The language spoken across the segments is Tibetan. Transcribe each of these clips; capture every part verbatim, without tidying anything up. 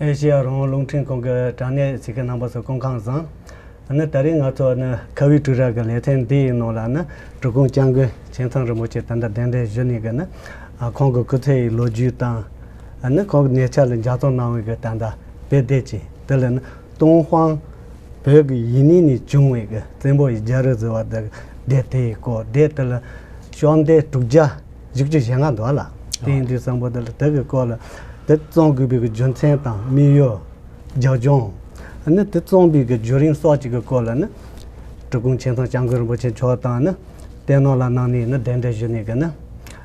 ཨེ་ཤེ་ཡ་རང་དབང་རླུང་འཕྲིན་ཁང་གི་དྲ་གནས་གཟིགས་མཁན་རྣམ་པ་ཚོ་སྐུ་ཁམས་བཟང་། ཨ་ནི་ད་རིང་ང་ཚོ་ཨ་ནི་ཁ་བའི་དྲུག་ར་གི་ལེ་ཚན་འདི་ཡི་ནང་ལ་ཨ་ནི་འབྲི་གུང་སྐྱབས་མགོན་ཆེ་ཚང་རིན་པོ་ཆེ་ད་ལྟ་གདན་འདྲེན་ཞུས་ནས་གི་ནི་ཨ་ཁོང་གི་སྐུ་ཚེ་ཡི་ལོ་རྒྱུས་དང་། ཨ་ནི་ཁོང་གི་གནས་ཆ་ལ་ལྗགས་རྩོམ་གནང་བའི་གི་ད་ལྟ་དཔེ་དེབ་ཅིག་དེ་ལ་ནི་ཏུན་ཧོང་བོད་ཀྱི་ཡིག་རྙིང་ནས་བྱུང་བའི་གི་བཙན་པོ་ཡི་རྒྱལ་རབས་ཟེར་བ་དེ་དེབ་དེ་ཡི་སྐོར། དེབ་དེ་ལ་ཤོག་ལྡེབ་དྲུག་བརྒྱ་བཞི་བཅུ་ཞེ་ལྔ་འདུག་ལ། དེ་ཡིན་དུས་བསམ་པ་དེ་ལ་དེ་གི་སྐོར་ལ་དེ་རྩོམ་དགོས་པའི་གི་རྒྱུ་མཚན་དང་དམིགས་ཡུལ། རྒྱབ་ལྗོངས། ཨ་ནི་དེ་རྩོམ་པའི་གི་བརྒྱུད་རིམ་སོགས་ཀྱི་གི་སྐོར་ལ་ནི། འབྲི་གུང་ཆེ་ཚང་སྐྱབས་མགོན་རིན་པོ་ཆེ་མཆོག་དང་ནི། གཏན་ནོ་ལ་གནང་ནས་ནི་གདན་འདྲེན་ཞུས་ནས་གི་ནི།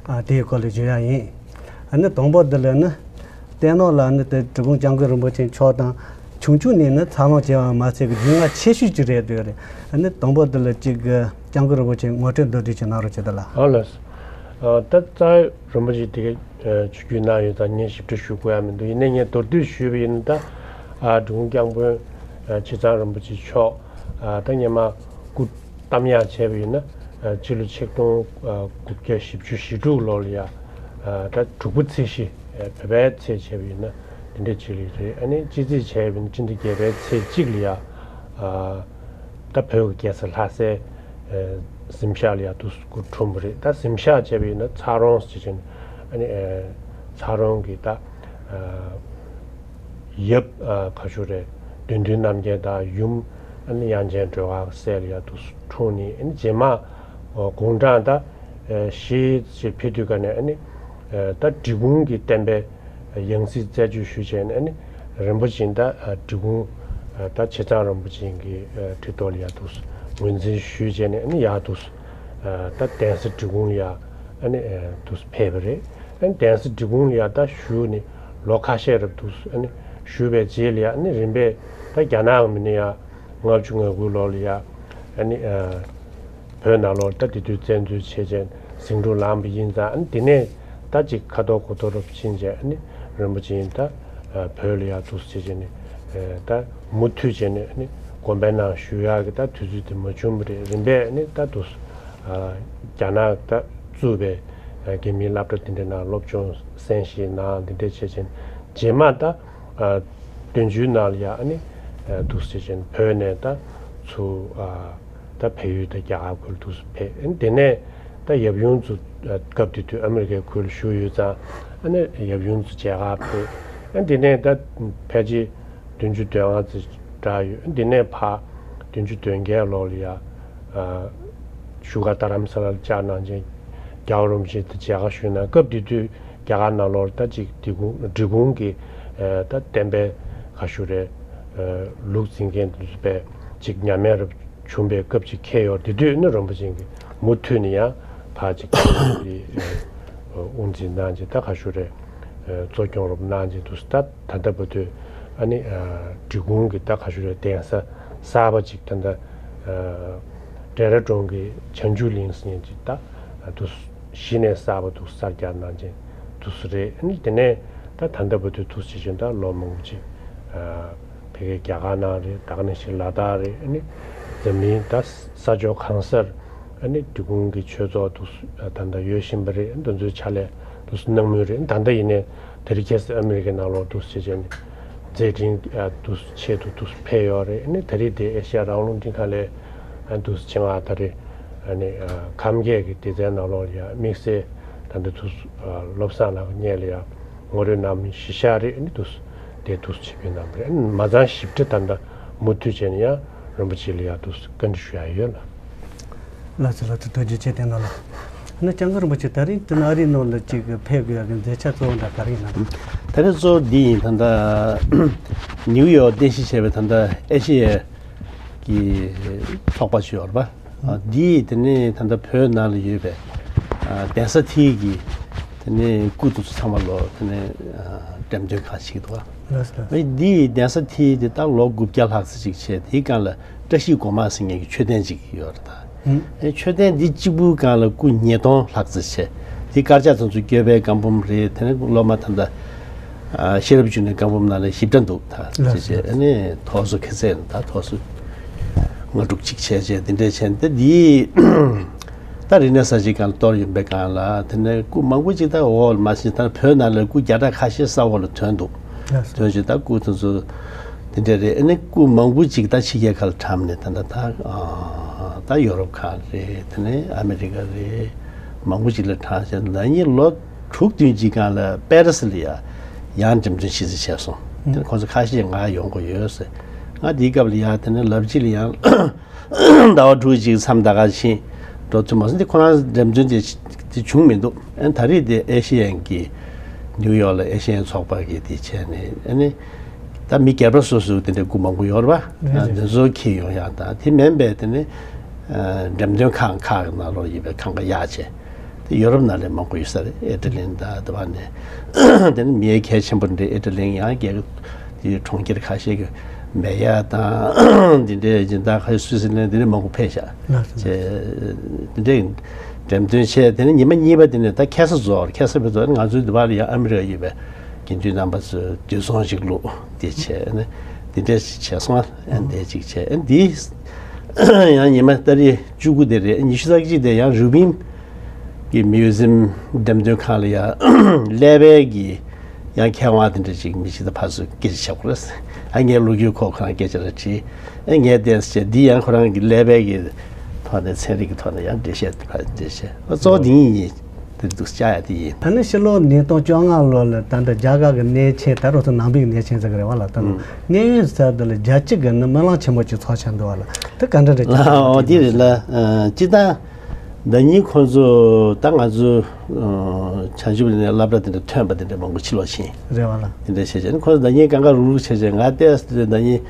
ཨ་དེའི་སྐོར་ལ་ཞུ་ཡ་ཡིན། ཨ་ནི་དང་པོ་འདི་ལ་ནི། གཏན་ནོ་ལ་ནི་དེ་འབྲི་གུང་སྐྱབས་མགོན་རིན་པོ་ཆེ་མཆོག་དང་ཆུང་ཆུང་ནས་ནི་འཚར་ལོངས་བྱས་པ་མ་ཟད་གི་རྒྱུས་མངའ་ཆེ་ཤོས་ཅིག་རེད་འདོད་རེད། ཨ་ནི་དང་པོ་འདི་ལ་གཅིག་གི་སྐྱབས་མགོན་རིན་པོ་ཆེ་ངོ་སྤྲོད་མདོར་བསྡུས་ཅིག་གནང་རོགས་བྱེད་དང་ལ། ཨ་ལགས། ཨ་ད་རྩ་བའི་རིན་པོ་ཆེ་དེ་ག་ཆུ་རྒྱུས་གནང་ཡོད་ཙང་ངས་ཞིབ་ཕྲ་ཞུ་དགོས་ཡ་མི་འདུག་ཡིན་ནའི་ངས་མདོར་བསྡུས་ཞུས་པ་ཡིན་ན་ད། ཨ་འབྲི་གུང་སྐྱབས་མགོན་ཨ་ཆེ་ཚང་རིན་པོ་ཆེ་མཆོག་ཨ་ད་སྔོན་མ་སྐུ་བལྟམས་ཡག་བྱས་པ་ཡིན་ན་ཨ་སྤྱི་ལོ་ཆིག་སྟོང་ཨ་དགུ་བརྒྱ་བཞི་བཅུ་ཞེ་དྲུག་ལོ་ལ་ཡ་ཨ་ད་དྲུག་པ་ཚེས་བཞི་ཨ་བོད་པའི་ཚེས་བྱས་པ་ཡིན་ན་དེ་འདྲ་ཅིག་ལ་རེད། ཨ་ནི་སྤྱི་ཚེས་བྱས་པ་ཡིན་ན་སྤྱི་ཟླ་བརྒྱད་པའི་ཚེས་གཅིག་ལ་ཡ་ཨ། ད་བོད་ཀྱི་རྒྱལ་ས་ལྷ་སའི་ཨ་གཟིམ་ཤག་ལ་ཡ་དུས་སུ་སྐུ་འཁྲུངས་པ་རེད། ད་གཟིམ་ཤག་བྱས་པ་ཡིན་ན་ཚ་རོང་ཟེར་བྱས་ནས་ཨ་ནི་ཨ་ཚ་རོང་གི་ད་ཨ་ཡབ་ཨ་ག་ཞུ་རེད། བདུད་འདུལ་རྣམ་རྒྱལ་དང་ཡུམ་ཨ་ནི་དབྱངས་ཅན་སྒྲོལ་དཀར་སྲས་ལ་ཡ་དུས་སུ་འཁྲུངས་ནས་ཨ་ནི་རྗེས་མ་ཨ་དགུང་གྲངས་ད་ཨ་བཞི་ཞེ་ཕེབས་དུས་ག་ནས་ཨ་ནི་ཨ་ད་འབྲི་གུང་གི་བསྟན་པའི་ཡང་སྲིད་རྩད་གཅོད་ཞུས་བྱས་ནས་ཨ་ནི་རིན་པོ་ཆེ་ད་འབྲི་གུང་ད་ཆེ་ཚང་རིན་པོ་ཆེ་གི་ཁྲི་ཐོག་ལ་ཡ་འདུག་ངོས་འཛིན་ཞུས་བྱས་ནས་ཨ་ནི་ཡ་འདུག་ད་གདན་ས་འབྲི་གུང་ལ་ཡ་ཨ་ནི་འདུག་ཕེབས་པ་རེད། ཨ་ནི་གདན་ས་འབྲི་གུང་ལ་ཡ་ད་བཞུགས་ནས་ལོ་ཁ་ཤས་རབ་འདུག་ཨ་ནི་བཞུགས་པའི་རྗེས་ལ་ཡ་ཨ་ནི་རིམ་པས་ད་རྒྱ་ནག་གི་མི་ནི་ཡ་ལྔ་བཅུ་ང་དགུ་ལོ་ལ་ཡ་ཨ་ནི། བོད་ནང་ལོགས་ད་དེ་དུས་བཙན་འཛུལ་བྱས་བྱས་ཟིང་འཁྲུག་ལངས་པ་ཡིན་ཙང་ཨ་ནི་དེ་ནས་ད་ཅིག་ཁ་ཐོར་གོ་ཐོར་རུ་ཕྱིན་བྱས་ཨ་ནི་རིན་པོ་ཆེ་ཡིན་ད་བོད་ལ་ཡར་འདུག་བྱས་བྱས་ནས་ད་མུ་མཐུད་བྱས་ནས་ཨ་ནི་དགོན་པའི་ནང་བཞུགས་ཡག་གི་ད་དུས་ཚོད་དེ་མ་བྱུང་བ་རེད། རིམ་པས་ཨ་ནི་ད་འདུག་རྒྱ་ནག་ད་བཙུགས་པའི་རྒྱ་མིའི་སློབ་གྲྭ་དེ་འདྲའི་ནང་སློབ་སྦྱོང་གསན་བཞེས་གནང་འདི་འདྲ་བྱས་བྱས་རྗེས་མ་ད། ཨ་བཙན་བྱོལ་ནང་ལ་ཡ་ཨ་ནི་ཨ་འདུག་སེ་བྱས་ནས་བོད་ནས་ད་ཚུར་ཨ་ད་བལ་ཡུལ་དང་རྒྱ་གར་ཁུལ་འདུག་སེ་ཕེབས། ཨ་ནི་དེ་ནས་ད་ཡབ་ཡུམ་ཚོ་ཨ་སྐབས་དེ་དུས་ཨ་མི་རི་ཀའི་ཁུལ་བཞུགས་ཡོད་ཙང་ཨ་ནི་ཡབ་ཡུམ་ཚོ་མཇལ་ཁ་ཕེབས། ཨ་ནི་དེ་ནས་ད་ཕལ་ཆེར་བདུན་ཅུ་དོན་ལྔ་ཙམ་གྲགས་ཡོད། ཨ་ནི་དེ་ནས་ཕར་བདུན་ཅུ་དོན་བརྒྱད་ལོ་ལ་ཡ་ཨ་བཞུགས་སྒར་རྡ་རམ་ས་ལར་བཅར་གནང་བྱས་རྒྱལ་བ་རིན་པོ་ཆེ་དང་མཇལ་ཁ་ཞུས་གནང་། སྐབས་དེ་དུས་རྒྱ་གར་ནང་ལོགས་ད་ཅིག་འབྲི་གུང་འབྲི་གུང་གི་ཨ་ད་བསྟན་པའི་ག་ཞུ་རེད། ཨ་ལུགས་འཛིན་མཁན་དེ་ཚོ་དཔེ་ཅིག་ཉམས་དམས་རབ་བྱུང་བའི་སྐབས་ཅིག་འཁེལ་ཡོད། དེ་དུས་ནི་རིན་པོ་ཆེ་གིས་མུ་མཐུད་ནས་ཡང་ཕར་ཅིག་དབུ་འཛིན་གནང་བྱས་ད་ག་ཞུ་རེད། ཨ་གཙོ་སྐྱོང་རོགས་གནང་བྱས་འདུག་ད་ད་ལྟ་བར་དུ་ཨ་ནི་ཨ་འབྲི་གུང་གི་ད་ག་ཞུ་རེད། གདན་ས་གསར་པ་ཅིག་ད་ལྟ་ཨ་འབྲས་ར་གྲོང་གི་བྱང་ཆུབ་གླིང་ཟེར་མཁན་ཅིག་ད་འདུག་གཞི་ནས་གསར་པ་འདུག་གསར་རྒྱག་གནང་བྱས་འདུག་སེ་རེད། ཨ་ནི་དེ་ནས་ད་ད་ལྟ་བར་དུ་འདུག་སེ་བྱས་བྱས་ད་ལོ་མང་པོ་ཅིག་ཨ་ཕ་གིར་རྒྱ་གར་ནང་རེད། ད་ག་ནང་བཞིན་ལ་དྭགས་རེད། ཨ་ནི་འཛམ་གླིང་ད་ས་ཕྱོགས་གང་སར་ཨ་ནི་འབྲི་གུང་གི་ཆོས་ཚོགས་འདུག་ད་ལྟ་ཡོད་བཞིན་པ་རེད། འདི་ཚོའི་ཕྱག་ལས་འདུག་གནང་མུས་རེད། ད་ལྟ་ཡིན་ནའི་དེ་རིང་ཁ་སང་ཨ་མི་རི་ཀའི་ནང་ལོགས་འདུག་བྱས་བྱས་ནས་མཛད་འཕྲིན་ཨ་འདུག་ཆེད་དུ་འདུག་ཕེབས་ཡོད་རེད། ཨ་ནི་ད་རེས་དེ་ཨེ་ཤ་ཡ་རང་དབང་རླུང་འཕྲིན་ཁང་ལས་ཨ་འདུག་ཕྱི་ནང་ད་རེས་ཨ་ནི་ཨ་ཁམས་སྐད་ཀྱི་སྡེ་ཚན་ནང་ལོགས་ལ་ཡ་དམིགས་བསལ་ད་ལྟ་འདུག་ཨ་བློ་བཟང་ལགས་ཀྱི་སྔོན་ལ་ཡ་ངོ་སྤྲོད་གནང་མུས་གཞི་བཞག་རེད། ཨ་ནི་འདུག་དེ་འདུག་ཕྱི་པའི་ནང་རེད། ཨ་ནི་མ་ཚང་ཞིབ་ཕྲ་ད་ལྟ་མུ་མཐུད་བྱས་ནས་ཡ་རིན་པོ་ཆེ་ལ་ཡ་འདུག་བཀའ་འདྲི་ཞུ་ཡ་ཡོད་ལ། ལགས་སོ་ལགས་སོ། ཐུགས་རྗེ་ཆེ། དེ་ནང་ལ་ཨ་ནི་སྐྱབས་མགོན་རིན་པོ་ཆེ་ད་རིང་དེ་ནང་ཨ་རིའི་ནང་ལ་ཅིག་ཕེབས་དགོས་ཡག་གི་མཛད་འཆར་གཙོ་བོ་འདྲ་ག་རེ་ཡིན་ནམ། ད་རེས་གཙོ་བོ་འདི་ཡིན། ད་ལྟ་ནིའུ་ཡོག་རྟེན་གཞི་བྱས་པའི་ད་ལྟ་ཨེ་ཤེ་ཡའི་གི་ཚོགས་པ་ཞིག་ཡོད་རེད་པ། ཨ་འདི་དེ་ནས་ད་ལྟ་བོད་ནང་ལ་ཡོད་པའི་ཨ་གདན་ས་དེའི་གི་དེ་ནས་སྐུ་དེ་ཚོ་ཚང་མ་ལོ་དེ་ནས་ཨ་འགྲེམས་སྟོན་ཁང་ཞིག་འདུག་པ། ལགས་སོ། ཨ་འདི་གདན་ས་དེ་དེ་ད་ལོ་དགུ་བརྒྱ་ལྷག་ཙམ་ཅིག་བྱས། དེའི་སྒང་ལ་བཀྲ་ཤིས་སྒོ་མང་ཟེར་མཁན་གྱི་མཆོད་རྟེན་ཅིག་ཡོད་རེད་ད། ཨེ་མཆོད་རྟེན་འདི་གཅིག་པུའི་སྒང་ལ་སྐུ་ཉིས་སྟོང་ལྷག་ཙམ་བྱས། དེ་དཀར་ཆག་དེ་ཚོ་སྐྱོབ་པའི་བཀའ་འབུམ་རེད། དེ་ནས་སློབ་མ་ད་ལྟ་ཨ་ཤེས་རབ་འབྱུང་གནས་བཀའ་འབུམ་ནང་ལ་ཞིབ་ཕྲ་འདུག་ད། ལགས་སོ། ཅེས་ཨ་ནི་ཐོག་སོ་ཁ་ཚད་ད་ཐོག་སོ་ལྔ་དྲུག་ཅིག་བྱས་བྱས་འདི་འདྲས་བྱས། འདི་འདི་ད་རིག་གནས་གསར་བརྗེ་སྒང་ལ་གཏོར་ཡོང་པའི་སྒང་ལ་དེ་ནས་སྐུ་མང་པོ་ཅིག་ད་འོག་ལ་མ་ཕྱིན། ད་བོད་ནང་ལ་སྐུ་བརྒྱ་ཕྲག་ཁ་ཤས་ས་འོག་ལ་ཐོན་འདུག་ལགས་སོ། དོན་ཅིག་ད་སྐུ་དེ་ཚོ་དེ་འདྲ་རེད། ཨ་ནི་སྐུ་མང་པོ་ཅིག་ད་ཕྱི་རྒྱལ་ཁག་ལ་གྲམ་ནས་ད་ད་ད་ཨ་ད་ཡོ་རོབ་ཁག་རེད། དེ་ནས་ཨ་མེ་རི་ཀ་རེད། མང་པོ་ཅིག་ལ་གྲམ་བྱས། ན་ནིང་ལོ་དྲུག་བདུན་ཅིག་སྒང་ལ་པེ་རི་སི་ལ་ཡ་ཡང་འགྲེམས་སྟོན་ཕྱི་བསྒྲགས་བྱས་སོང་། དེ་ནས་ཁོང་ཚོ་ཁ་ཤས་ང་ཡོང་དགོས་ཡོད་ཟེར། ང་དེའི་སྐབས་ལ་ཡ་དེ་ནས་ལབ་ཅིག་ལ་ཡང་ཟླ་བ་དྲུག་ཅིག་མཚམས་ད་ག་ཕྱིན་འགྲོ་ཐུབ་མ་སོང་། འདི་ཁོ་རང་འགྲེམས་སྟོན་དེ་དེ་བྱུང་མི་འདུག་ཨ་ནི་ད་རེས་དེ་ཨེ་ཤེ་ཡན་གྱི་ནིའུ་ཡོག་ལ་ཨེ་ཤེ་ཡན་ཚོགས་པ་གི་དེ་བྱས་ནས། ཨ་ནི་ད་མི་སྒེར་པ་སོ་སོ་དེ་འདྲའི་སྐུ་མང་པོ་ཡོད་རེད་པ། རེད་རེད། དེ་ཚོ་འཁྱེར་ཡོང་ཡག་དང་། དེ་མིན་པའི་དེ་ནི་ཨ་འགྲེམས་སྟོན་ཁང་ཁག་གི་ནང་ལོགས་ཡོད་པའི་ཁང་པ་གཡར་བྱས། དེ་ཡོ་རོབ་ནང་ལ་མང་པོ་ཡོད་ས་རེད། ཨི་ཊ་ལི་དང་དེ་བ་ནས། དེ་ནི་མི་གལ་ཆེན་པོ་འདྲ། ཨི་ཊ་ལི་ཡང་རྒྱལ་དེའི་གྲོང་ཁྱེར་ཁ་ཤས་ཀྱི་མེ་ཡ་དང་འདི་འདྲའི་སྦྱིན་བདག་ཁ་ཤས་སུད་སི་ལན་འདི་འདྲ་མང་པོ་ཕེབས་ཤག་ལགས་སོ། བྱས་འདི་འདྲའི་འགྲེམས་སྟོན་བྱས། དེ་ནས་ཉི་མ་གཉིས་པ་དེ་ནས་ད་ཁ་སང་རྫོགས། ཁ་སང་བར་དུ་ང་ཚོའི་འདི་བར་ལ་ཡང་ཨ་མི་རི་ཀ་ཡོད་པའི་དགེ་འདུན་རྣམ་པ་ཚོས་འདུ་ཚོགས་ཤིག་བླུགས། དེ་བྱས་ནས་འདི་འདྲ་ཞིག་བྱས་སོང་། ཨ་འདི་ཅིག་བྱས། ཨ་འདི་ཡང་ཉི་མ་ཏ་རིག་བཅུ་དགུ་དེ་རེད། ཉི་ཤུ་རྩ་གཅིག་དེ་ཡང་རུ་པིན་གྱི་མིའུ་ཛིམ་འགྲེམས་སྟོན་ཁང་ལ་ཡང་ཀླད་པའི་གི་ཡང་མཁས་དབང་དེ་འདྲ་ཅིག་མི་ཅིག་དང་ཕར་ཚུར་སྐད་ཆ་བཤད་དགོས་རེད། ཨ་ངས་ལོ་རྒྱུས་ཁོ་ཁོ་རང་སྐད་ཆ་རེ་དྲིས། ཨ་ངས་བལྟས་བྱས་འདི་ཡང་ཁོ་རང་གི་ཀླད་པའི་གི་ཐོག་ནས་ཚན་རིག་གི་ཐོག་ནས་ཡང་འགྲེལ་བཤད་འདི་ཕར་འགྲེལ་བཤད། ཨ་གཙོ་བོ་འདི་གཉིས་ཡིན། དེ་འདུག་བཅའ་ཡ་དེ་ཡིན། ད་ནི་ཕྱི་ལོ་ཉིས་སྟོང་བཅོ་ལྔ་ལོ་ལ་ད་ལྟ་རྒྱ་གར་གྱི་གནས་ཆེན། ད་རོ་ཚོ་ནང་པའི་གནས་ཆེན་ཟེར་གི་རེད་བ་ལ། ད་ནི་ཨུམ། གནས་ཡུལ་ཟེར་དེ་ལ་རྒྱལ་སྤྱི་གི་ནི་སྨོན་ལམ་ཆེན་པོ་ཅིག་ཚོགས་བྱས་འདུག་བ་ལ། དེ་ག་འདྲ་རེད། ཨོ་དེ་རེད་ལ། ཨ་སྤྱི་བཏང་ཟླ་ཉིན་ཁོང་ཚོ་ད་ང་ཚོ་ཨ་བྱང་ཆུབ་ནས་སློབ་གྲྭ་དེ་འདྲ་ཐོན་པ་དེ་འདྲ་མང་པོ་ཕྱི་ལོགས་ཕྱིན། རེད་བ་ལ། དེ་འདྲ་བྱས་བྱས་ནི་ཁོང་ཚོ་ཟླ་ཉིན་གང་ག་རུག་རུག་བྱས་བྱས། ང་བལྟས་ཟླ་ཉིན་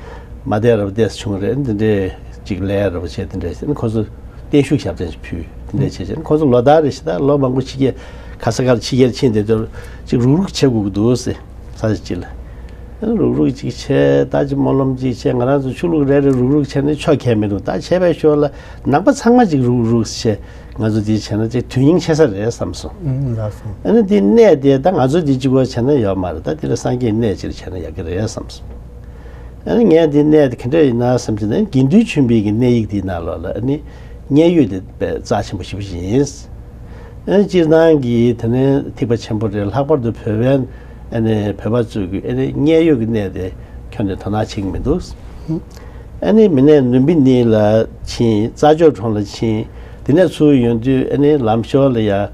མ་བསྡད་རབས་བལྟས་བྱུང་རེད། འདི་འདྲས་ཅིག་ལས་རབས་བྱས། དེ་འདྲས་བྱས་ནི་ཁོང་ཚོ་བརྟན་བཞུགས་ཞབས་བརྟན་ཞིག་ཕུལ། དེ་འདྲས་བྱས་བྱས་ནི་ཁོང་ཚོ་ལོ་ལྟར་རེ་བཞིན་ད་ལོ་མང་པོ་ཕྱི་རྒྱལ་ག་ས་གར་ཕྱི་རྒྱལ་ཕྱིན་བསྡད་དུས་ཅིག་རུག་རུག་བྱེད་དགོས་ཀྱི་འདུག་ཟེར། ས་ཆ་གཅིག་ལ་རུག་རུག་ཅིག་བྱས། ད་ཅིག་སྨོན་ལམ་ཅིག་བྱས། ང་རང་ཚོ་ཆོས་ལུགས་རེ་རེ་རུག་རུག་བྱས་ནས་ཆོ་གས་མི་འདུག་ད་བྱས་པའི་ཞོར་ལ་ནང་པ་ཚང་མ་ཅིག་རུག་རུག་བྱས། ང་ཚོ་འདི་བྱས་ན་ཅིག་དོན་སྙིང་ཆེ་ས་རེད་བསམ་སོང་། ཨུམ། ལགས་སོ། ཨ་ནི་འདི་གནས་དེ་ད་ང་ཚོ་འདི་གཅིག་པོ་བྱས་ན་ཡོད་མ་རེད། ད་འདི་ལ་སངས་རྒྱས་གནས་ཅིག་བྱས་ན་ཡག་གི་རེད་བསམ་སོང་། ཨ་ནི་ངས་འདི་གནས་དེ་ག་འདྲ་ཡིན་ན་བསམ་གྱི་འདུག་དགེ་འདུན་ཆོས་འཕེལ་གྱི་གནས་ཡིག་འདིའི་ནང་ལོགས་ལ་ཨ་ནི་མཉན་ཡོད་དེ་དཔེ་རྩ་ཆེན་པོ་ཞེ་པོ་ཅིག་ཡིན། ཨ་ནི་སྤྱིར་བཏང་གི་དེ་ནས་ཐེག་པ་ཆེན་པོ་རེད། ལྷག་པར་དུ་བོད་པའི་ཨ་ནི་བོད་པ་ཚོས་ཀྱི་ཨ་ནི་མཉན་ཡོད་ཀྱི་གནས་དེ་ཁྱོན་ནས་དོ་སྣང་བྱེད་ཀྱི་མི་འདུག་ཨ་ནི་མི་ནས་ལུམ་བི་ནི་ལ་ཕྱིན། རྩྭ་མཆོག་གྲོང་ལ་ཕྱིན། དེ་ནས་ཚུར་ཡོང་དུས་ཨ་ནི་ལམ་ཞོར་ལ་ཡ་ཨ་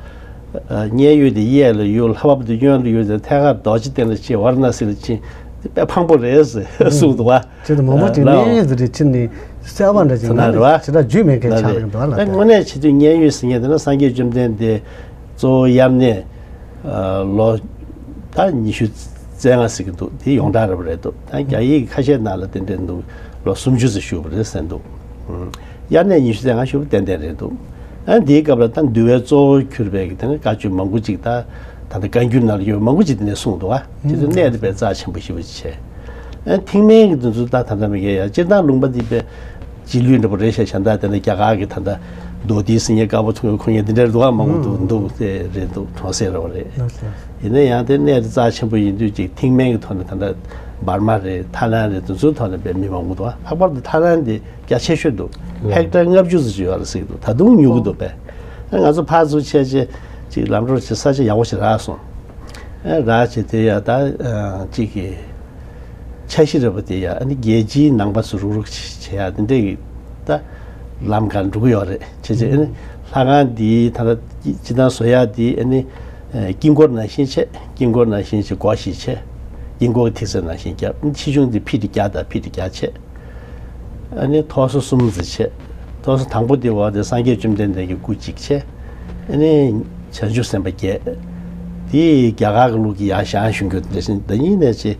མཉན་ཡོད་དེ་གཡས་ལ་ཡོད། ལྷག་པར་དུ་གཡོན་ལ་ཡོད་ཟེར། ཐད་ཀར་རྡོ་རྗེ་གདན་ལ་ཕྱིན། ཝཱ་ར་ཎ་སི་ལ་ཕྱིན། དེ་དཔེ་ཕངས་པོ་རེད་ཟེར་གསུངས་འདུག་བ། ཅེས་དང་མང་པོ་ཅིག་ལ་གནས་ཡུལ་ཟེར་དེ་ཕྱིར་ནས་གསལ་བ་འདྲ་ཅིག་ཚོ་ན་རེད་བ། ཇི་ལྟར་བརྗོད་མེད་མཁན་ཆགས་ཡོད་འདུག་བ་ལ། ད་དངོས་གནས་བྱེད་དུས་མཉན་ཡོད་ཟེར་མཁན་དེ་ན་སངས་རྒྱས་བཅོམ་ལྡན་འདས་གཙོ་བོ་དབྱར་གནས་ལོ་ད་ཉི་ཤུ་རྩ་ལྔ་ཟེར་གྱི་འདུག་དེ་ཡོངས་གྲགས་རེད་པ་རེད་འདུག་ད་རྒྱ་ཡིག་ཁ་ཤས་ནང་ལ་དེ་འདྲ་འདུག་ལོ་སུམ་ཅུ་ཙམ་བཞུགས་པ་རེད་ཟེར་འདུག་དབྱར་གནས་ཉི་ཤུ་རྩ་ལྔ་བཞུགས་པ་ཏན་ཏན་རེད་འདུག་ཨ་འདིའི་སྐབས་ལ་ད་འདུལ་བའི་གཙོ་བོ་གྱུར་པའི་གི་དེ་ནི་བཀའ་ཆོས་མང་པོ་ཅིག་ད་ད་ལྟ་བཀའ་འགྱུར་ནང་ལ་ཡོད་མང་པོ་ཅིག་དེ་ནས་གསུངས་འདུག་བ། དེ་ཚོ་གནས་དེ་དཔེ་རྩ་ཆེན་པོ་ཞེ་པོ་ཅིག་བྱས། ཨ་ཐེག་དམན་གྱི་དེ་ཚོ་ད་ད་ལྟ་མི་འགལ་ཡ། སྤྱིར་བཏང་ལུང་པ་འདི་དཔེ་རྗེས་ལུས་འདྲ་པོ་རེད་ཤག་གཞན་དག་དེ་ནི་རྒྱ་གར་གྱི་ད་ལྟ་མདོ་སྡེ་སེང་གེ་དཀར་པོ་ཐུང་གི་ཁོ་ངས་འདི་འདྲར་འདུག་བ། མང་པོ་འདུག་འདུག་དེ་རེད་འདུག་གྲོང་གསེབ་རེད་པ་རེད། ཡིན་ན་ཡང་དེ་གནས་དེ་རྩ་ཆེན་པོ་ཡིན་དུས་ཅིག་ཐེག་དམན་གྱི་ཐོག་ནས་ད་ལྟ་འབར་མ་རེད། ཐའི་ལན་རེད། དེ་ཚོའི་ཐོག་ནས་དཔེ་མི་མང་པོ་འདུག་བ། ལྷག་པར་དུ་ཐའི་ལན་དེ་རྒྱ་ཆེ་ཤོས་འདུག་ཧེག་ཊར་ལྔ་བཅུ་ཙམ་ཅིག་ཡོད་རེད་ཟེར་གྱི་འདུག་ད་དུང་ཉོ་གི་འདུག་པས། ང་ཚོ་ཕར་ཚུར་བྱས་བྱས་ཅིག་ལམ་འགྲོ་བྱེད་ས་ཆ་ཡག་པོ་ཞིག་རག་སོང་། ཨ་རག་བྱས་དེ་ཡ་ད་ཅིག་གི་འཆར་གཞི་རེད་པ། དེ་ཡ་ཨ་ནི་རྒྱལ་སྤྱིའི་ནང་པ་ཚོ་རུག་རུག་བྱེད་ཡ་དེ་འདྲ་གི་ད་ལམ་ཁར་འགྲོ་གི་ཡོད་རེད། བྱས་བྱས་ཨ་ནི་ལྷ་ཁང་འདིའི་ད་ལྟ་སྤྱི་བཏང་བཟོ་ཡ་འདི་ཨ་ནི་དཀྱིལ་འཁོར་ནང་བཞིན་བྱས། དཀྱིལ་འཁོར་ནང་བཞིན་བྱས་སྒོ་བཞི་བྱས། དཀྱིལ་འཁོར་ཐིག་ཚད་ནང་བཞིན་བརྒྱབ། ཕྱི་ཆུང་དེ་ཕི་ཊི་བརྒྱ་དང་ཕི་ཊི་བརྒྱ་བྱས། ཨ་ནི་ཐོག་སོ་གསུམ་ཙམ་བྱས། ཐོག་སོ་དང་པོ་དེ་འོག་དེ་སངས་རྒྱས་བཅོམ་ལྡན་འདས་ཀྱི་སྐུ་གཅིག་བྱས། ཨ་ནི་བྱང་ཆུབ་སེམས་དཔའ་བརྒྱད། དེ་རྒྱ་གར་གྱི་ལུགས་ཀྱི་ཡང་ཞང་ཞུ་རྒྱུ་དེ་འདྲ་ཞིག་ད་ཡིན་ནས་ཅི།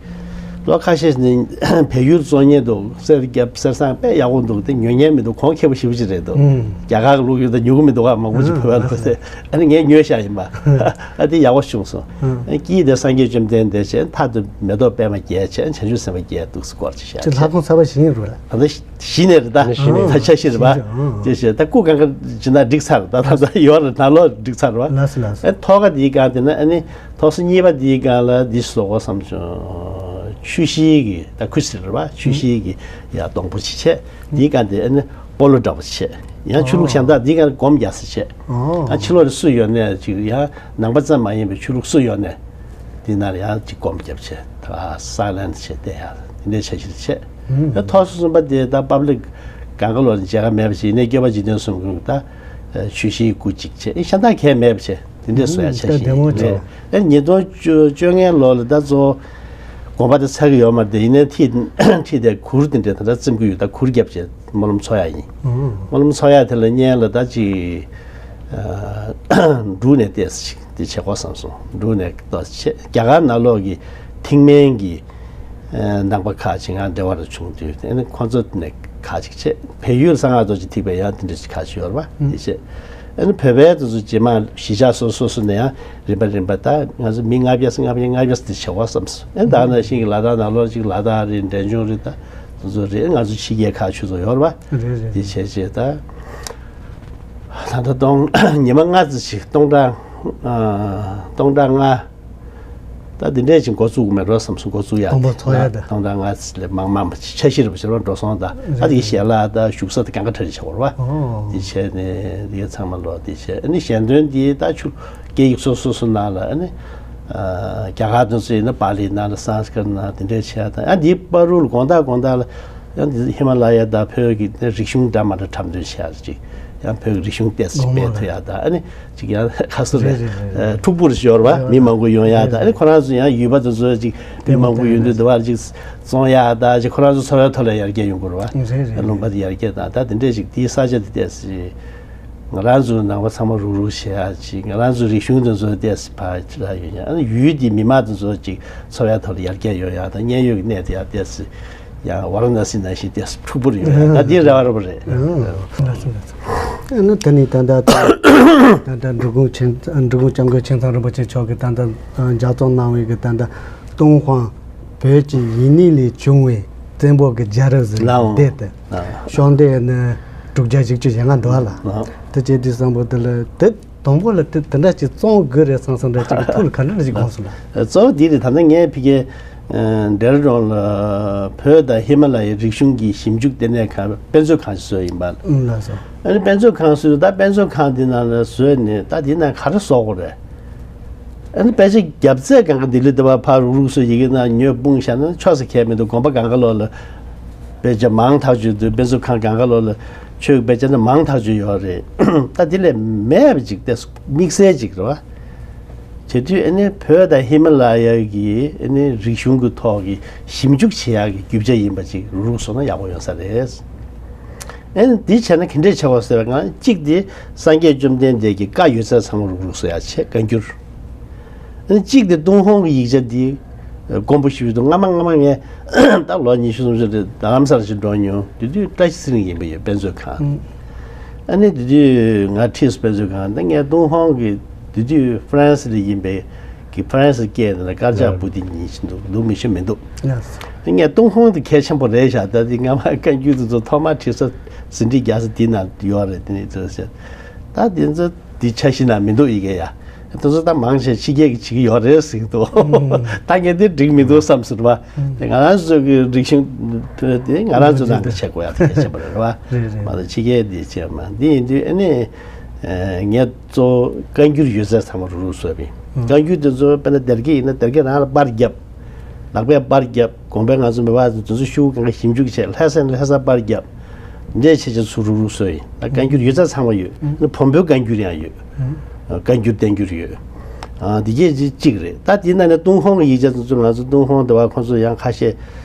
ལོ་ཁ་ཤས་ནི་བལ་ཡུལ་བཙོང་མཁན་འདུག་གསེར་རྒྱབ་གསེར་སྲང་དཔེ་ཡག་པོ་འདུག་དེ་ཉོ་མཁན་མི་འདུག་གོང་ཁེ་པོ་ཞེ་པོ་ཅིག་རེད་འདུག་ཨུམ། རྒྱ་གར་གྱི་ལུགས་ཡོད་ད་ཉོ་གི་མི་འདུག་ཨ་མང་པོ་ཅིག་ཨུམ། བོད་པ་ལུགས་དེ། ཨ་ནི་ངས་ཉོས་བཞག་ཡིན་པ། ཨུམ། ཨ་དེ་ཡག་པོ་བྱུང་སོང་། ཨུམ། ཨ་དཀྱིལ་དེ་སངས་རྒྱས་བཅོམ་ལྡན་འདས་བྱས། མཐའ་དེ་མེ་ཏོག་པད་མ་བརྒྱད་བྱས། བྱང་ཆུབ་སེམས་དཔའ་བརྒྱད་འདུག་སྐོར་ཅིག་བཞག་ཅིག་ལྷ་ཁང་གསར་པ་བཞེངས་རུ་ལ། ད་ལྟ་གཞི་ནས་རེད་ད། གཞི་ནས། ད་ཆ་ཤི་རེད་པ། ཨང་། དེ་བྱས་ད་སྐུ་གང་ག་ཇི་ན་འགྲིག་ཚར། ད་ད་ད་ཡོད་རེད། ད་ལོ་འགྲིག་ཚར་བ། ལགས་སོ་ལགས་སོ། ཨ་ཐོག་ཁ་དེའི་སྒང་དེ་ན་ཨ་ནི་ཐོག་སོ་གཉིས་པ་དེའི་སྒང་ལ་འདི་བཟོ་དགོས་བསམ་བྱུང་། ཆུ་ཤེལ་གྱི་ད་ཁུ་སིར་རེད་པ། ཆུ་ཤེལ་གྱི་ཡ་སྡོང་པོ་ཅིག་བྱས། དེའི་སྒང་དེ་ཨ་ནི་སྤོ་ལོ་འདྲ་པོ་བྱས། ཡང་ཆོས་ལུགས་གཞན་དག་དེའི་སྒང་ལ་སྒོམ་རྒྱག་ས་བྱས། ཨང་། ཨ་ཕྱི་ལོགས་ལ་སུ་ཡོད་ནས་ཅིག་ཡང་ནང་པ་ཙམ་མ་ཡིན་པའི་ཆོས་ལུགས་སུ་ཡོད་ནས། འདི་ནང་ལ་ཡང་གཅིག་སྒོམ་བརྒྱབ་བྱས་ད་སའི་ལན་སི་བྱས་བསྡད་ཡ་དེ་འདྲའི་འཆར་གཞི་རེ་བྱས། ཨ་ཐོག་སོ་གསུམ་པ་དེ་ད་པབ་ལིག་གང་ག་ལོག་ལ་མཇལ་ཁ་མེད་པ་ཞིག་ཡིན་ནའི་སྐྱོབ་པ་འཇིག་རྟེན་གསུམ་མགོན་གྱི་ད་ཆོས་གཞིའི་སྐུ་གཅིག་བྱས་ཨེ་ཤ་སྟག་གས་མེད་པ་བྱས་དེ་འདྲའི་བཟོ་ཡ་འཆར་གཞི་ཡིན་ནའི་ཨེ་ཉིས་སྟོང་བཅོ་ལྔའི་ལོ་ལ་ད་གཙོ་བོ་དགོན་པ་དེ་ཚར་གི་ཡོད་མ་རེད། ཡིན་ནའི་ཁྲིད་ཁྲིད་དེ་གུར་དེ་འདྲ་ད་ལྟ་བཙེམ་གི་ཡོད། ད་གུར་བརྒྱབ་བྱས་སྨོན་ལམ་འཚོགས་ཡ་ཡིན། སྨོན་ལམ་འཚོགས་ཡ་དེ་ལ་སྔོན་ལ་ད་ཅིག་འབྲུག་ནས་ཏོག་ཙམ་ཅིག་དེ་བྱེད་དགོས་བསམ་སོང་། འབྲུག་ནས་ཏོག་ཙམ་བྱས་རྒྱ་གར་ནང་ལོགས་ཀྱི་ཐིག་སྨན་གྱི་ནང་པ་ཁག་ཅིག་ང་འབྲེལ་བ་རུ་བྱུང་དུས་དེ་ནི་ཁོང་ཚོ་ནས་ཁག་ཅིག་བྱས། བལ་ཡུལ་གསང་སྔགས་རྡོ་རྗེ་ཐེག་པའི་ཡང་དེ་འདྲ་ཅིག་ཁག་ཅིག་ཡོད་རེད་པ། དེ་བྱས་ཨ་ནི་བོད་པའི་དེ་ཚོ་རྗེས་མ་གཞིས་ཆགས་སོ་སོ་སོ་ནས་ཡང་རིམ་པ་རིམ་པ་ད་ང་ཚོ་མི་ལྔ་བརྒྱ་ལྔ་བརྒྱ་ལྔ་བརྒྱ་དེ་བྱེད་དགོས་བསམ་སོང་། ཨ་ནི་ད་ནང་བཞིན་གྱི་ལ་དྭགས་ནང་ལོགས་ཅིག་ལ་དྭགས་རེད། འབྲས་ལྗོངས་རེད། ད་དེ་ཚོ་རེད། ང་ཚོ་ཕྱི་རྒྱལ་ཁག་ཆུ་ཚོད་ཡོད་རེད་པ། རེད་རེད། དེ་བྱས་བྱས་ད་ད་ལྟ་སྟོང་ཉི་མ་ལྔ་ཙམ་ཞིག་སྟོང་ཕྲག་སྟོང་ཕྲག་ལྔ། ད་འདི་འདྲས་ཅིག་འགོ་བཙུགས་མེད་འགྲོ་བསམ་སོང་། འགོ་བཙུགས་ཡ་སྟོང་པ་ཚོགས་ཡ་ད་སྟོང་ཕྲག་ལྔ་ཙམ་ལས་མང་མང་འཆར་གཞི་རེད་པ། བྱེད་རོགས་འགྲོ་སོང་། ད་ཨ་དེ་གི་ཞལ་ལག་ད་བཞུགས་ས་ད་གང་ག་གྲ་རེ་བྱེད་དགོས་རེད་པ། དེ་བྱས་ནས་དེ་ཚང་མ་ལོག་དེ་བྱས་ཨ་ནི་ཞལ་འདོན་དེ་ད་ཆུ་སྐད་ཡིག་སོ་སོ་སོ་ནང་ལ་ཨ་ནི་རྒྱ་གར་དུ་ཚོ་ཡིན་ན་པཱ་ལི་ནང་ལ་སཾ་སྐྲྀཏ་ནང་དེ་འདྲས་བྱས་ད་ཨ་འདི་བར་དུ་ལ་དགོང་དག་དགོང་དག་ལ། ཡང་འདི་ཧི་མ་ལ་ཡ་དང་བོད་ཀྱི་རིག་གཞུང་འདྲ་མ་འདྲ་འཁྲབ་སྟོན་བྱེད་ཡག་ཅིག་ཡང་བོད་ཀྱི་རིག་གཞུང་ཏོག་ཙམ་ཅིག་སྤེལ་ཐུབ་ཡག་དང་ཨ་ནི་ཅིག་ཡང་ཁ་སོ་རེ་རེད་རེད་རེད། འཁྲུག་པོ་རེ་ཤོར་བ་མི་མང་པོ་ཡོང་ཡག་དང་ཨ་ནི་ཁོ་རང་ཚོ་ཡང་ཡུལ་པ་དེ་ཚོ་ཅིག་མི་མང་པོ་ཡོང་དུས་དེ་བར་ཅིག་བཙོང་ཡག་དང་ཅིག་ཁོ་རང་ཚོ་འཚོ་བའི་ཐོག་ལ་ཡར་རྒྱས་ཡོང་དགོས་རེད་བ། ལུང་པ་དེ་ཡར་རྒྱས་དང་ད་དེ་འདྲས་ཅིག་དེའི་ས་ཆ་དེ་ཏོག་ཙམ་ཅིག་ང་རང་ཚོའི་ནང་པ་ཚང་མ་རུག་རུག་བྱེད་ཡག་ཅིག་ང་རང་ཚོའི་རིག་གཞུང་དེ་ཚོ་ཏོག་ཙམ་ཕར་ཕྱི་ལ་ཡོད་ཡག་ཨ་ནི་ཡུལ་དེའི་མི་མང་དེ་ཚོ་ཅིག་འཚོ་བའི་ཐོག་ལ་ཡར་རྒྱས་ཡོང་ཡག་དང་མཉན་ཡོད་ཀྱི་གནས་དེ་ཡར་ཏོག་ཙམ། ཡང་ཝཱ་ར་ཎ་སི་ནང་བཞིན་དེ་འཁྲུག་པོ་རེད་ཡོད་ད་འདི་རེ་བ་རེ་བ་རེད། ལགས་སོ་ལགས་སོ། ཨ་ནི་དེ་ནི་ད་ལྟ་ད་ལྟ་འབྲི་གུང་ཆེན་འབྲི་གུང་སྐྱབས་མགོན་ཆེན་ཚང་རིན་པོ་ཆེ་མཆོག་གིས་ད་ལྟ་ལྗགས་རྩོམ་གནང་བའི་གི་ད་ལྟ་ཏུན་ཧོང་བོད་ཀྱི་ཡིག་རྙིང་ལས་བྱུང་བའི་བཙན་པོ་གི་རྒྱལ་རབས་ཟེར་ལའོ་བསྡད་དེ་ལའོ་ཤོག་འདི་ནི་དྲུག་བརྒྱ་བཞི་བཅུ་ཞེ་ལྔ་འདུག་ལ། ལའོ་དེ་བྱས་དུས་བསམ་པ་དེ་ལ་དེ། དང་པོ་ལ་དེ་དེ་འདྲ་ཅིག་བཙོང་དགོས་རེད་བསམ་བསམ་འདྲ་ཅིག་ཐུགས་ལ་ག་འདྲ་ཞིག་དགོངས་སོང་ལ། གཙོ་བོ་འདི་རེད། ད་ལྟ་ངས་ཕ་གིའི་ཨ་ཌེ་ར་ཌུན་ལ་བོད་དང་ཧི་མ་ལ་ཡའི་རིག་གཞུང་གི་ཞིབ་འཇུག་ལྟེ་གནས་ཁང་དཔེ་མཛོད་ཁང་ཞིག་བཟོས་ཡིན་པ། ཨང་ལགས་སོ། ཨ་ནི་དཔེ་མཛོད་ཁང་བཟོས་ད་དཔེ་མཛོད་ཁང་འདི་ནང་ལ་བཟོས་ནས་ད་འདི་ནང་ག་རེ་བཟོ་དགོས་རེད། ཨ་ནི་དཔེ་ཆ་རྒྱབ་ཚད་སྒང་ག་ལྡི་ལི་འདི་བ་ཕར་རུག་རུག་བཟོས་ཡི་གེ་ནང་ཉོས་སྤུངས་བཞག་ན་ཆོག་ས་ཁེལ་མི་འདུག་དགོན་པ་སྒང་ག་ལོག་ལ་དཔེ་ཆ་མང་ཐག་ཆོད་འདུག་དཔེ་མཛོད་ཁང་སྒང་ག་ལོག་ལ། ཆོས་ཀྱི་དཔེ་ཆ་ནི་མང་ཐག་ཆོད་ཡོད་རེད། ད་དེ་ལས་མེད་པ་ཅིག་སྟེ་དམིགས་བསལ་ཅིག་རེད་བ། བྱེད་དུས་ཨ་ནི་བོད་དང་ཧི་མ་ལ་ཡ་གི་ཨ་ནི་རིག་གཞུང་གི་ཐོག་གི་ཞིབ་འཇུག་བྱེད་ཡག་གི་རྒྱུ་ཆ་ཡིན་པ་ཅིག་རུག་རུག་བཟོ་ན་ཡག་པོ་ཡོང་ས་རེད། ཨ་ནི་འདི་བྱས་ན་ག་འདྲས་བྱེད་དགོས་ཟེར་བ་ན་གཅིག་དེ་སངས་རྒྱས་བཅོམ་ལྡན་འདས་ཀྱི་བཀའ་ཡོད་ཚད་ཚང་མ་རུག་རུག་བཟོ་ཡག་བྱེད་བཀའ་འགྱུར། གཅིག་དེ་ཏུན་ཧོང་གི་ཡིག་ཆ་འདི་དཀོན་པོ་ཞེ་པོ་འདུག་སྔ་མ་སྔ་མ་ངས་ད་ལོ་ཉི་ཤུ་སུམ་ཅུ་རེད་རྡ་རམ་ས་ལ་ཞིག་འགྲོ་མྱོང་། དེ་དུས་བཀྲ་ཤིས་ཚེ་རིང་ཡིན་པ་ཡོད་དཔེ་མཛོད་ཁང་། ཨ་ནི་དེ་དུས་ང་ཁྲིད་དཔེ་མཛོད་ཁང་ད་ངས་ཏུན་ཧོང་གི་དེ་དུས་ཧྥ་རན་སི་ལ་ཡིན་པའི་གི་ཧྥ་རན་སི་སྐད་ནང་ལ་དཀར་ཆག་པུ་ཏི་ཉིན་ཞིག་འདུག་འདུག་མི་ཤེས་མི་འདུག་ངས་ཏུན་ཧོང་དེ་གལ་ཆེན་པོ་རེད་ཤག་ད་དེ་སྔ་མ་བཀའ་འགྱུར་དེ་ཚོ་ཐོག་མར་ཁྲིད་ས་ཟིན་བྲིས་རྒྱག་ས་དེ་ན་ཡོད་རེད། དེ་ནས་ཚོ་ཟེར་ད་དེ་ཚོ། འདི་འཆར་གཞི་ནང་མི་འདུག་ཡི་གེ་ཡ། དེ་ཚོ་ད་མང་ཆེ་ཕྱི་རྒྱལ་གྱི་བྱེད་ཀྱི་ཡོད་རེད་ཟེར་གྱི་འདུག་ད་ངས་འདི་འགྲིག་མི་འདུག་བསམ་ཟེར་བ། དེ་ང་རང་ཚོ་གི་རིག་གཞུང་དེ་ང་རང་ཚོ་ནང་གི་བྱེད་དགོས་ཡ་དེ་གལ་ཆེན་པོ་རེད་བ། རེད་རེད། མ་གཏོགས་ཕྱི་རྒྱལ་འདི་བྱས་མ་འདི་ཡིན་དུས་ཨ་ནི། ངས་གཙོ་བོ་བཀའ་འགྱུར་ཡོད་ཚད་ཚང་མ་རུག་རུག་བཟོས་པ་ཡིན། བཀའ་འགྱུར་དེ་ཚོ་དཔེར་ན་སྡེར་ཁ་ཡིན་ན་སྡེར་ཁ་རང་ལ་པར་བརྒྱབ། ལག་པས་པར་བརྒྱབ། དགོན་པའི་ང་ཚོ་མི་བ་དེ་ཚོ་ཤུགས་གང་ག་ཞིབ་འཇུག་བྱས་ལྷ་ས་ནས་ལྷ་སར་པར་བརྒྱབ། འདྲས་བྱས་བྱས་ཚུར་རུག་རུག་བཟོས་ཡིན། ད་བཀའ་འགྱུར་ཡོད་ཚད་ཚང་མ་ཡོད། ཨ་ནི་བོན་པོའི་བཀའ་འགྱུར་ཡང་ཡོད། བཀའ་འགྱུར་བསྟན་འགྱུར་ཡོད། ཨ་འདི་གས་ཅིག་གཅིག་རེད། ད་དེའི་ནང་ནས་ཏུན་ཧོང་གི་ཡིག་ཆ་དེ་ཚོ་ང་ཚོ་ཏུན་ཧོང་དེ་བ་ཁོང་ཚོ་ཡང་ཁ་ཤས་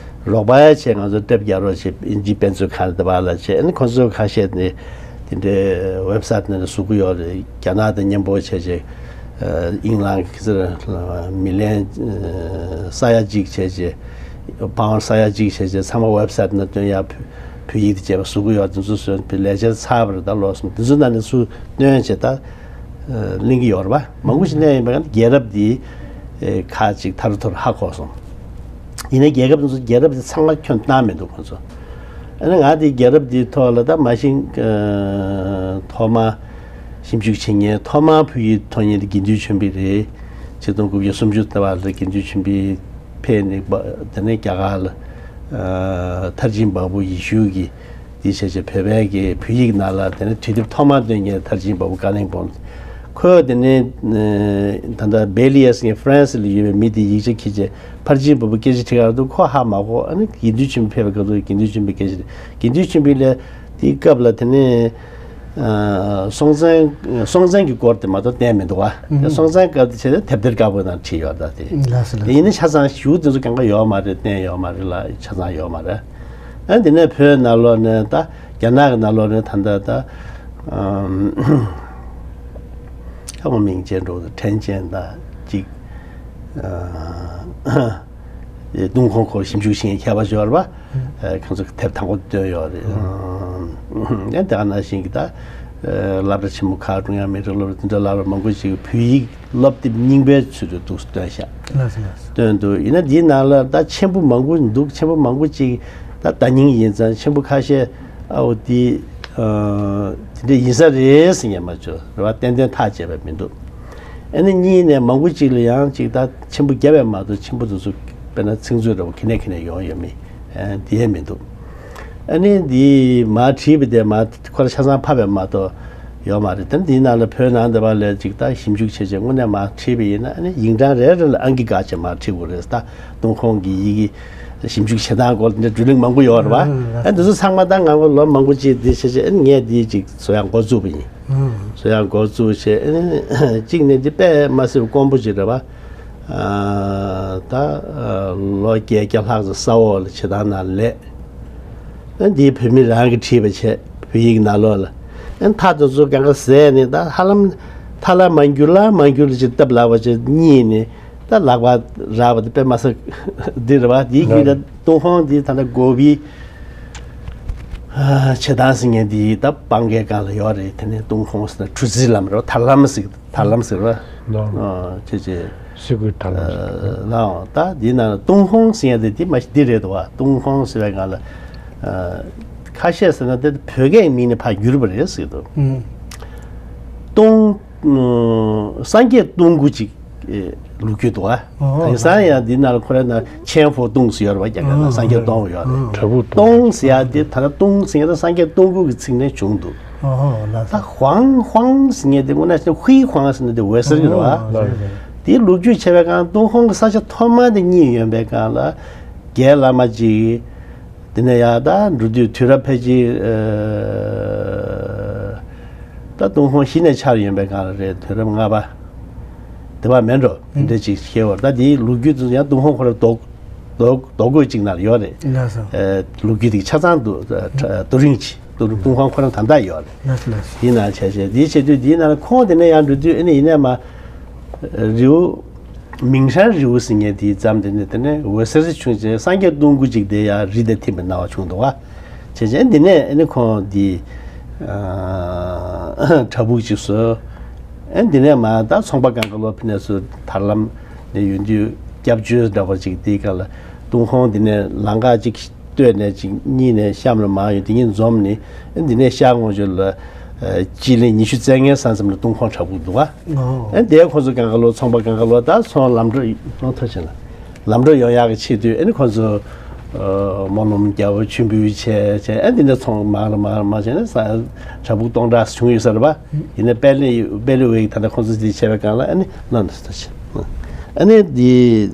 རོགས་པ་ཡ་བྱས་ང་ཚོ་ཊེབ་རྒྱག་རོགས་བྱས་ཨིན་ཇི་དཔེ་མཛོད་ཁང་དེ་བ་ལ་བྱས་ཨ་ནི་ཁོང་ཚོ་ཁ་ཤས་ནས་དེ་འདྲའི་ཝེབ་སའིཊ་ནང་ནས་བཟོ་གི་ཡོད་རེད། རྒྱ་ནག་དང་མཉམ་པོ་བྱས་བྱས། ཨིང་ལན་གྱི་མི་ལན་ས་ཡ་གཅིག་བྱས་རྗེས། པའོན་ས་ཡ་གཅིག་བྱས་རྗེས་ཚང་མ་ཝེབ་སའིཊ་ནང་བཏོན་ཡ། བོད་ཡིག་དེ་བྱས་པ་བཟོ་གི་ཡོད། དེ་ཚོ་བཟོས་པའི་ལས་འཆར་ཚར་བ་རེད། ད་ལོ་གསུམ་དེ་ཚོ་ནང་ནས་ཚུར་བཏོན་བྱས་ད་གླེང་གི་ཡོད་རེད་པ། མང་པོ་ཞིག་གླེང་ཡིན་པ་ན་རྒྱལ་རབས་འདི་ཁག་ཅིག་ཐར་ཐོར་ཧ་གོ་སོང་། ཡིན་ནའི་རྒྱལ་ཁབ་དེ་ཚོ་རྒྱལ་རབས་དེ་ཚང་མ་ཁྱོན་བཏང་མི་འདུག་ཁོང་ཚོ། ཨ་ནི་ང་དེ་རྒྱལ་རབས་འདིའི་ཐོག་ལ་ད་མ་གཞི་ཐོག་མ་ཞིབ་འཇུག་བྱེད་མཁན་ཐོག་མ་བོད་ཡིག་ཐོན་མཁན་དེ་དགེ་འདུན་ཆོས་འཕེལ་རེད། ཆིག་སྟོང་དགུ་བརྒྱ་སུམ་ཅུ་ལྟ་བ་ལ་དགེ་འདུན་ཆོས་འཕེལ་ཕེབས་ནས་དེ་ནས་རྒྱ་གར་ལ་མཐར་ཕྱིན་བ་སྤུ་ཡེ་ཤུ་གི་དེ་བྱས་བྱས་བོད་པའི་གི་བོད་ཡིག་ནང་ལ་དེ་ནས་དུས་དེབ་ཐོག་མར་བཏོན་མཁན་མཐར་ཕྱིན་བ་སྤུ་ཀ་ལིང་པོང་། ཁོས་དེ་ནས་ད་ལྟ་བེ་ལི་ཡ་ཟེར་མཁན་ཧྥ་རན་སི་ལ་ཡོད་པའི་མི་དེ་ཡིག་ཆ་ཁྱེར་བྱས་ཕར་ཕྱིན་བུ་བུ་སྐད་ཆ་དྲིས་ག་ར་འདུག་ཁོ་ཧ་མ་གོ་ཨ་ནི་དགེ་འདུན་ཆོས་འཕེལ་ཕེབས་པའི་སྐབས་སུ་དགེ་འདུན་ཆོས་འཕེལ་སྐད་ཆ་དྲིས་དགེ་འདུན་ཆོས་འཕེལ་ལ་དེའི་སྐབས་ལ་དེ་ནས་སྲོང་བཙན་སྲོང་བཙན་གྱི་སྐོར་དེ་མ་གཏོགས་བསྟན་མི་འདུག་བ། དེ་སྲོང་བཙན་སྐབས་དེ་བྱས་ཏེ་དེབ་ཐེར་དཀར་པོ་ནང་བྲིས་ཡོད་ད་དེ། ལགས་སོ་ལགས་སོ། ཡིན་ན་ཆ་ཚང་ཞུ་དེ་ཚོ་གང་ག་ཡོད་མ་རེད། བསྟན་ཡོད་མ་རེད་ལ་ཆ་ཚང་ཡོད་མ་རེད། ཨ་འདི་ནས་བོད་ནང་ལོགས་ནས་ད་རྒྱ་ནག་གི་ནང་ལོགས་ནས་ད་ལྟ་ད་ཨམ་ཁ་བ་མིང་ཅན་འགྲོ་དང་ཕྲན་ཅན་དང་གཅིག་ཨ་ཏུན་ཧོང་སྐོར་ཞིབ་འཇུག་བྱེད་མཁན་མཁས་པ་ཞིག་ཡོད་རེད་པ། ཨ་ཁོང་ཚོ་དེབ་དང་པོ་བཏོན་ཡོད་རེད། ཨ་དེ་ག་ནང་བཞིན་གྱི་ད་སློབ་གྲྭ་ཆེན་མོ་ཁག་ཀྲུང་དབྱང་མི་རིགས་སློབ་གྲྭ་དེ་འདྲ་སློབ་གྲྭ་མང་པོ་ཞིག་བོད་ཡིག་སློབ་དེབ་རྙིང་པའི་ཚུལ་དུ་འདུག་སེ་བཏོན་ཤག་ལགས་སོ་ལགས་སོ། བཏོན་འདུག་ཡིན་ན་འདིའི་ནང་ལ་ད་མཆན་བུ་མང་པོ་འདུག་མཆན་བུ་མང་པོ་ཅིག་ད་བརྡ་རྙིང་ཡིན་ཙང་མཆན་བུ་ཁ་ཤས་ཨ་འོ་འདི་ཨ་དེ་འདྲ་ཡིན་ས་རེད་ཟེར་མཁན་མ་བྱུང་རེད་བ། ཏན་ཏན་ཐག་བཅད་པ་མི་འདུག་ཨ་ནི་གཉིས་ནས་མང་པོ་ཅིག་ལ་ཡང་ཅིག་ད་མཆན་བུ་བརྒྱབ་པས་མ་གཏོགས་མཆན་བུ་དེ་ཚོ་དཔེར་ན་ཚིག་མཛོད་འདྲ་བོ་ཁེ་ནས་ཁེ་ནས་ཡོང་ཡོད་མེད་ཨ་དེ་ཡས་མི་འདུག་ཨ་ནི་འདི་མར་བྲིས་པ་དེ་མར་ཁོ་རང་ཆ་ཚང་ཕབ་པ་མ་གཏོགས་ཡོད་མ་རེད། ད་འདིའི་ནང་ལ་བོད་ནང་འདི་པ་ལ་ཅིག་ད་ཞིབ་འཇུག་བྱས་བྱས་དངོས་གནས་མར་བྲིས་པ་ཡིན་ན་ཨ་ནི་ཡིག་འབྲང་རེ་རེ་ལ་ཨང་ཀི་བཀག་བྱས་མར་བྲིས་དགོས་རེད། ད་ཏུན་ཧོང་གི་ཡི་གེ་ཞིབ་འཇུག་བྱེད་སྟངས་སྐོར་འདི་བགྲོ་གླེང་མང་པོ་ཡོད་རེད་པ། ཨ་འདི་ཚོ་ཚང་མ་ད་ང་ལོ་མང་པོ་ཅིག་འདི་བྱས་བྱས་ཨ་ནི་ངས་འདི་ཅིག་བཟོ་ཡག་འགོ་བཙུགས་པ་ཡིན། བཟོ་ཡག་འགོ་བཙུགས་བྱས་ཨ་ནི་གཅིག་ནས་འདི་དཔེ་མ་སྲིད་པ་དཀོན་པོ་ཅིག་རེད་པ། ད་ལོ་བརྒྱད་བརྒྱ་ལྷག་ཙམ་ས་འོག་ལ་བྱེད་སྟངས་ནང་ལས། འདི་བོད་མི་རང་གིས་བྲིས་པ་བྱས་བོད་ཡིག་ནང་ལོགས་ལ། མཐའ་དེ་ཚོ་གང་ག་ཟད་ནས་ད་ཧ་ལམ་མཐའ་ལ་མ་འགྱུར་ལ་མ་འགྱུར་ལ་ཅིག་སྟབས་ལེགས་པ་ཅིག་གཉིས་ནས་ད་ལག་པ་རག་པ་དེ་དཔེ་མ་སྲིད་འདི་རེད་བ། འདིའི་རྒྱུད་ལ་ཏུན་ཧོང་འདི་ད་ལྟ་གོ་བི་བྱེད་སྟངས་ཟེར་མཁན་འདི་ད་སྤང་གའི་སྒང་ལ་ཡོད་རེད། དེ་ནས་ཏུན་ཧོང་ཟེར་ན་གྲུ་གཟིངས་ལམ་རེད་བ། ཐར་ལམ་ཟེར། ཐར་ལམ་ཟེར་བ། ལགས། ཨ་ཅེ་ཅེ། སི་ཀུའི་ཐར་ལམ་ཟེར། ལགས། ད་འདི་ནང་ཏུན་ཧོང་ཟེར་ཡ་དེ་འདི་མ་གཞི་འདི་རེད་འདུག་བ། ཏུན་ཧོང་ཟེར་བའི་སྒང་ལ་ཨ་ཁ་ཤས་ཟེར་ན་དེ་བོད་སྐད་མིང་ནས་ཕར་བསྒྱུར་བ་རེད་ཟེར་འདུག་ཨུམ། ཏུང་ཨ་སངས་རྒྱས་སྟོང་སྐུ་ཅིག་ཨེ་ལོ་རྒྱུས་འདུག་བ། ཨོ། དེང་སང་ཡང་འདི་ནང་ལ་ཁོ་རའི་ནང་ཆེན་ཧྥོ་ཏུང་ཟེར་ཡོད་རེད་བ། རྒྱ་སྐད་ནང་སངས་རྒྱས་སྟོང་ཡོད་རེད། བྲག་ཕུག་ཏུང་ཟེར་ཡ་དེ་ད་ལྟ་ཏུང་ཟེར་ཡ་དེ་སངས་རྒྱས་སྟོང་སྐུ་གི་ཚིག་ནས་བྱུང་འདུག་ཨོ་ལགས་ད་སོ། ཧུའང་ཧུའང་ཟེར་མཁན་དེ་དངོས་གནས་བྱས་ན་ཧུའི་ཧུའང་ཟེར་ན་དེ་འོད་ཟེར་གྱི་རེད་བ། ཨོ་ལགས་སོ། དེའི་ལོ་རྒྱུས་བྱས་པའི་སྒང་ཏུན་ཧོང་གི་ས་ཆ་ཐོག་མ་དེ་རྙེད་ཡོང་པའི་སྒང་ལ་རྒྱའི་བླ་མ་གཅིག་དེ་ནས་ཡར་ད་འགྲོ་དུས་དུས་རབས་ཕལ་ཆེར་ཨ་ད་ཏུན་ཧོང་གཞི་ནས་ཆགས་ཡོང་པའི་སྒང་ལ་རེད། དུས་རབས་ལྔ་པ་དེ་བ་མེད་འགྲོ་འདི་འདྲ་ཅིག་བཤད་བར་ད་དེའི་ལོ་རྒྱུས་དེ་ཚོ་ཡང་ཏུན་ཧོང་ཁོ་རང་རྡོ་རྡོ་རྡོ་བརྐོས་གཅིག་ནང་ལ་ཡོད་རེད། ལགས་སོ། ཨ་ལོ་རྒྱུས་དེ་ཆ་ཚང་དུ་ཨ་རྡོ་རིང་ཅིག་ཏུ་ཏུན་ཧོང་ཁོ་རང་ད་ལྟ་ཡོད་རེད། ལགས་སོ་ལགས་སོ། དེའི་ནང་བྱས་བྱས་དེའི་བྱེད་དུས་དེའི་ནང་ཁོང་དེ་ནས་ཡང་འགྲོ་དུས་ཨ་ནི་ཡིན་ནའི་མ་རི་བོ་མིང་ཧྲན་རི་བོ་ཟེར་མཁན་དེའི་མཚམས་དེ་ནས་དེ་ནས་འོད་ཟེར་ཞིག་བྱུང་རྗེས་སངས་རྒྱས་སྟོང་སྐུ་ཅིག་དེ་ཡང་རི་དེ་ཐིམ་པའི་སྣང་བ་བྱུང་འདུག་བ། བྱས་རྗེས་དེ་ནས་ཨ་ནི་ཁོང་དེ་ཨ་བྲག་ཕུག་ཅིག་བཟོས། ཨ་དེ་ནས་མ་ད་ཚོང་པ་གང་ག་ལོ་ཕི་ནས་སུ་ཐར་ལམ་ནས་ཡོང་དུས་སྐྱབས་བཅོལ་འདྲ་བ་ཅིག་དེའི་སྒང་ལ་ཏུན་ཧོང་དེ་ནས་ལམ་ཁ་ཅིག་སྟོད་ནས་ཅིག་གཉིས་ནས་གཤམ་ལ་མར་ཡོང་དེ་གཉིས་འཛོམས་ནས་འདི་ནས་ཤར་ངོས་ཕྱོགས་ལ་ཨ་སྤྱི་ལེ་ཉི་ཤུ་རྩ་ལྔའི་ས་མཚམས་ལ་ཏུན་ཧོང་བྲག་ཕུག་འདུག་བ། ཨོ། ཨ་དེ་ཁོ་ཚོ་གང་ག་ལོ་ཚོང་པ་གང་ག་ལོ་ད་ཚོང་ལམ་འགྲོ་ལམ་འགྲོ་ཆེ་ན་ལམ་འགྲོ་ཡོང་ཡག་གི་ཆེད་དུ་ཨ་ནི་ཁོ་ཚོ་ཨ་སྨོན་ལམ་རྒྱབ་མཆོད་འབུལ་བྱས་བྱས་ཨ་འདི་ནས་ཚོང་མར་ལ་མར་མར་བྱས་ནས་ས་བྲག་ཕུག་སྟོང་ཕྲག་བྱུང་ཡོད་ས་རེད་པ། ཡིན་ནའི་པེ་ལི་པེ་ལི་ཝེ་ད་ལྟ་ཁོ་ཚོ་འདི་བྱས་པའི་སྒང་ལ་ཨ་ནི་ལོན་ད་ལྟ་བྱས་ཨ་ནི་འདི།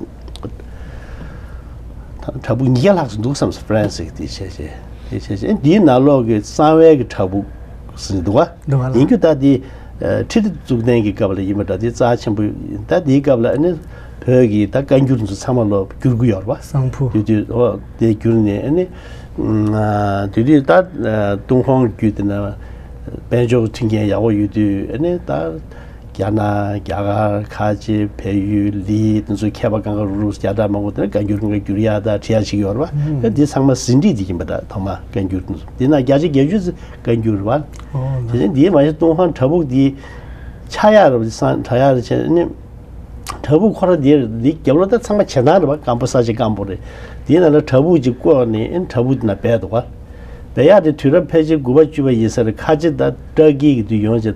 བྲག་ཕུག་ཉིས་བརྒྱ་ལྷག་ཙམ་འདུག་བསམ་སོང་། ཧྥ་རན་སི་གི་དེ་བྱས་བྱས་དེ་བྱས་བྱས་འདིའི་ནང་ལོགས་ཀྱི་གསང་བའི་གི་བྲག་ཕུག་ཟེར་འདུག་བ། འདུག་བ་ལ། ཡིན་རྒྱུ་ད་དེ་ཁྲི་ལྡེ་གཙུག་བརྟན་གྱི་སྐབས་ལ་ཡིན་པ་འདྲ། དེ་རྩ་ཆེན་པོ་ད་དེའི་སྐབས་ལ་ཨ་ནི་བོད་ཀྱི་ད་བཀའ་འགྱུར་ཚོ་ཚང་མ་ལོ་བསྒྱུར་གི་ཡོད་རེད་བ། གསང་ཕུ། དེ་དུས་ཨོ་དེ་བསྒྱུར་ནས་ཨ་ནི་དེ་དུས་ད་ཏུན་ཧོང་བརྒྱུད་དེ་ན་དཔལ་འབྱོར་མཐུན་རྐྱེན་ཡག་པོ་ཡོད་དུས་ཨ་ནི་ད། རྒྱ་ནག་རྒྱ་གར་ཁ་ཆེ་བལ་ཡུལ་ལི་དེ་ཚོ་མཁས་པ་གང་ག་རུ་རུ་བརྒྱ་ཕྲག་མང་པོ་དེ་ནས་བཀའ་འགྱུར་འགའ་བསྒྱུར་ཡག་དང་བྲིས་ཡག་ཅིག་ཡོད་རེད་བ། ཨེ་འདི་ཚང་མ་ཟིན་བྲིས་དེ་ཡིན་པ་འདྲ། ཐོག་མ་བཀའ་འགྱུར་དེ་ཚོ་དེ་ན་བརྒྱ་ཆ་བརྒྱད་ཅུ་ཙམ་བཀའ་འགྱུར་རེད་བ། དེ་བཞིན་དེའི་མ་གཞི་ཏུན་ཧོང་བྲག་ཕུག་དེ་ཆགས་ཡག་རེད་བ། དེ་སང་གྲགས་ཡག་རེད་བྱས་ནས་བྲག་ཕུག་ཁོ་ར་དེ་རེད། དེ་རྒྱབ་ལོགས་ད་ཚང་མ་བྱེ་ཐང་རེད་བ། སྐམ་པོ་ས་ཆ་སྐམ་པོ་རེད། དེའི་ནང་ལ་བྲག་ཕུག་ཅིག་བརྐོས་ནས་ཨེ་བྲག་ཕུག་དེ་ན་སྦས་འདུག་བ། བལ་ཡག་དེ་དུས་རབས་ཕལ་ཆེར་དགུ་པ་བཅུ་པ་ཡིན་ས་རེད། ཁ་ཆེ་ད་ཏྲ་ཀི་གི་དུས་ཡོང་བྱས་ད་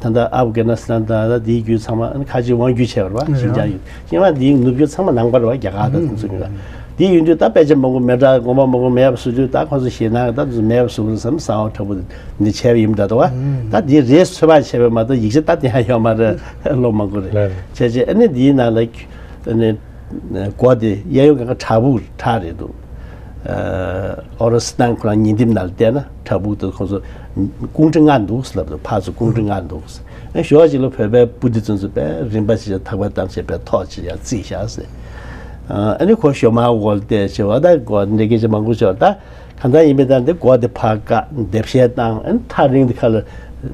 ད་ལྟ་ཨབ་གྷ་ནི་སི་ཐན་ད་ད་དེའི་རྒྱུད་ཚང་མ་ཨ་ནི་ཁ་ཆེ་དབང་སྒྱུར་བྱས་པ་རེད་བ། ཤིན་ཅང་ཡུལ་ཤིང་བ་དེའི་ནུབ་རྒྱུད་ཚང་མ་ནང་པ་རེད་བ། རྒྱ་གར་ད་དེ་ཚོ་མིན་ལ། དེ་ཡིན་དུས་ད་དཔེ་ཆ་མང་པོ་མེད་འདྲ། དགོངས་པ་མང་པོ་མེད་པ་བཟོ་དུས་ད་ཁོང་ཚོ་ཞེད་སྣང་ད་མེད་པ་བཟོ་དགོས་བསམ། གསང་བ་དྲག་པོ་འདི་བྱས་པ་ཡིན་འདྲ་འདུག་བ། ད་འདི་རེད་ཚོད་དཔག་བྱས་པ་མ་གཏོགས་ཡིག་ཆ་ད་དེ་ཡང་ཡོད་མ་རེད། ལོ་མང་པོ་རེད། བྱས་བྱས་ཨ་ནི་འདིའི་ནང་ལ་ཨ་ནི་སྒོ་དེ་གཡས་གཡོན་གང་ག་བྲག་ཕུག་བྲག་རེད་འདུག། ཨོ་རོ་སི་ནང་ཁོ་རང་ཉེ་འདེམས་ནང་ལ་བལྟས་ན་བྲག་ཕུག་ཏུ་ཁོང་ཚོ་ཀུང་ཀྲི་ལྔ་འདུག་ཟེར་ལབ་འདུག། ཕར་ཚུར་ཀུང་ཀྲི་ལྔ་འདུག་ཟེར། ཨ་ཞོགས་ཅིག་ལ་བོད་པའི་བུ་འདི་ཚོ་ཚོ་དཔེ་རིམ་པ་ཅིག་ཐག་པ་བཏང་བྱས་དཔེ་ཐོག་ཅིག་ཡར་བརྩིགས་བཞག་ཟེར། ཨ་ནི་ཁོ་ཞོ་མ་འོག་ལ་བལྟས་བྱས་བ། ད་གོ་འདི་སྐད་ཆ་མང་པོ་བྱས་བ། ད་གང་ལྟར་ཡིན་པའི་ད་འདི་སྒོ་འདི་ཕར་བཀག། འདེབས་བཤད་བཏང་། ཨ་ནི་ཐག་རིང་འདི་ཁ་ལ་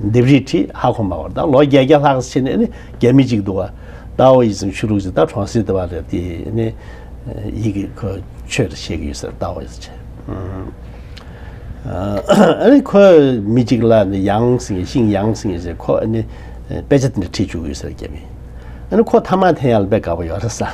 ལྡེབས་རིས་བྲིས། ཧ་གོ་མ་བར་ད་ལོ་བརྒྱད་བརྒྱ་ལྷག་ཙམ་ཕྱིན་ནས་ཨ་ནི་རྒྱ་མི་གཅིག་འདུག་བ། ཏའོ་ཡི་ཟིང་ཆོས་ལུགས་ཅིག། ད་གྲོང་གསེབ་དེ་བ་རེད། དེ་ནི་ཡི་གེ་ཁོ་ཆོས་རེ་བཤད་ཀྱི་ཡོད་ཟེར། ཏའོ་ཡི་ཟིང་ཆེ། ཨ་ནི་ཁོ་མི་གཅིག་ལ་ནི་ཡང་ཟིང་ཤིང་ཡང་ཟིང་ཟེར། ཁོ་ཨ་ནི་དཔེ་ཆ་དེ་འདྲ་ཁྲིད་བཅུག་ཡོད་ཟེར། རྒྱ་མི། ཨ་ནི་ཁོ་ཐ་མག་འཐེན་ཡག་ལ་དཔེ་དགའ་པོ་ཡོད་རེད་ཟེར།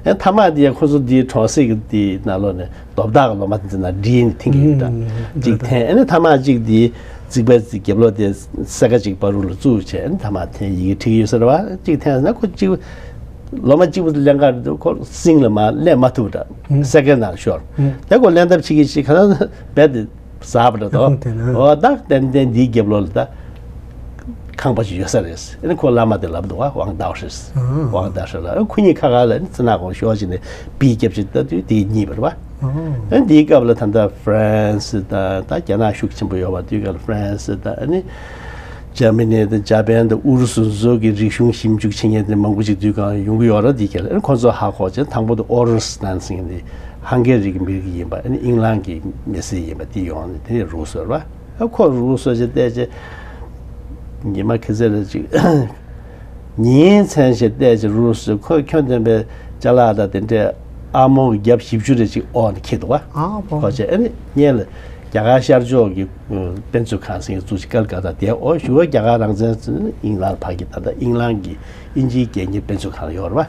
ཨ་ཐ་མག་དེ་ཡང་ཁོ་ཚོ་དེའི་གྲོང་གསེབ་ཀྱི་དེའི་ནང་ལོགས་ནས་རྡོ་བདག་གི་ལོ་མ་དེ་ཚོ་ནང་བསྒྲིལ་ནས་འཐེན་གྱི་ཡོད་འདྲ། ཨུམ། གཅིག་འཐེན། ཨ་ནི་ཐ་མག་གཅིག་དེའི་རྩིག་པའི་རྒྱབ་ལོགས་དེ་སེར་ཀ་གཅིག་བར་དུ་ལ་བཙུགས་བྱས། ཨ་ནི་ཐ་མག་འཐེན་ཡི་གེ་བྲིས་ཡོད་ཟེར་བ། གཅིག་འཐེན་ཟེར་ན་ཁོ་གཅིག་ལོ་མ་གཅིག་པུ་ལེན་ག་རེད་འདུག། ཁོ་སིང་ལ་མར་ལེན་མ་ཐུབ་འདྲ། ཨུམ། སེར་ཀའི་ནང་ཤོར། ཨུམ། དེ་ཁོ་ལེན་ཐབས་བྱེད་ཀྱི་ཞིག་ག་ན་རྦད་དེ་ཟག་པ་འདྲ་འདུག། ཨ་ཁུ་དེ་ན། འོ་ད་ཏན་ཏན་འདིའི་རྒྱབ་ལོགས་ལ་ད་ཁང་པ་ཞིག་ཡོད་ས་རེད། ཨ་ནི་ཁོ་བླ་མ་དེ་ལབ་འདུག་བ། ཝང་ཏའོ་ཧྲི། ཨ། ཝང་ཏའོ་ཧྲི་ལ། ཨ་ཁོ་གཉིས་ཁ་ཁ་ལ་ཨ་ནི་ཙི་ན་ཁོང་ཤོག་ཅིག་ནས་པི་རྒྱབ་ཅིག་ལྟ་དུས་དེ་གཉིས་པ་རེད་བ། ཨ་ནི་འདིའི་སྐབས་ལ་ད་ལྟ་ཧྥ་རན་སི་དང་ད་རྒྱ་ནག་ཤུགས་ཆེན་པོ་ཡོད་པ། དེའི་སྐབས་ལ་ཧྥ་རན་སི་དང་ཨ་ནི་འཇར་མ་ནི་དང་ཇ་པན་དང་ཨུ་རུ་སུ་ཚོ་གི་རིག་གཞུང་ཞིབ་འཇུག་བྱེད་མཁན་དེ་མང་པོ་ཅིག་དུས་གང་ཡོང་གི་ཡོད་རེད། དེའི་སྐབས་ལ་ཨ་ནི་ཁོང་ཚོ་ཧ་གོ་བྱས། དང་པོ་དེ་ཨོ་རོ་སི་ནན་ཟེར་མཁན་དེ་ཧང་གེ་རི་གི་མི་རིགས་ཡིན་པ། ཨ་ནི་ཨིང་ལན་གྱི་མི་སེར་ཡིན་པ་དེ་ཡོང་ནས་དེ་ནས་རུ་སོར་བ། ཨ་ཁོ་རུ་སོར་བྱས་བལྟས་བྱས་ཉི་མ་ཁ་ཤས་ལ་ཅིག་ཉིན་མཚན་བྱས་བལྟས་བྱས་རུ་སོར། ཁོ་ཁྱོན་བསྡོམས་པའི་ཅ་ལག་དང་དེ་འདྲའི་ཨ་མོ་གི་རྒྱབ་བཞི་བཅུ་རེ་ཅིག་འོག་ནས་འཁྱེར་འདུག་བ། ཨ་བོ། ཁོ་བྱས་ཨ་ནི་སྔོན་ལ་རྒྱ་གར་ཤར་ཕྱོགས་ཀྱི་དཔེ་མཛོད་ཁང་ཟེར་མཁན་བཙུགས་ཅིག་ཀལ་ཀ་ཏ་དེ། ཨོ་ཞུ་བ་རྒྱ་གར་རང་བཙན་ཟེར་ནས་ཨིང་ལན་ཕ་གི་ད་ལྟ་ཨིང་ལན་གྱི་དབྱིན་ཇིའི་སྐད་གཉེར་དཔེ་མཛོད་ཁང་ཡོད་རེད་བ།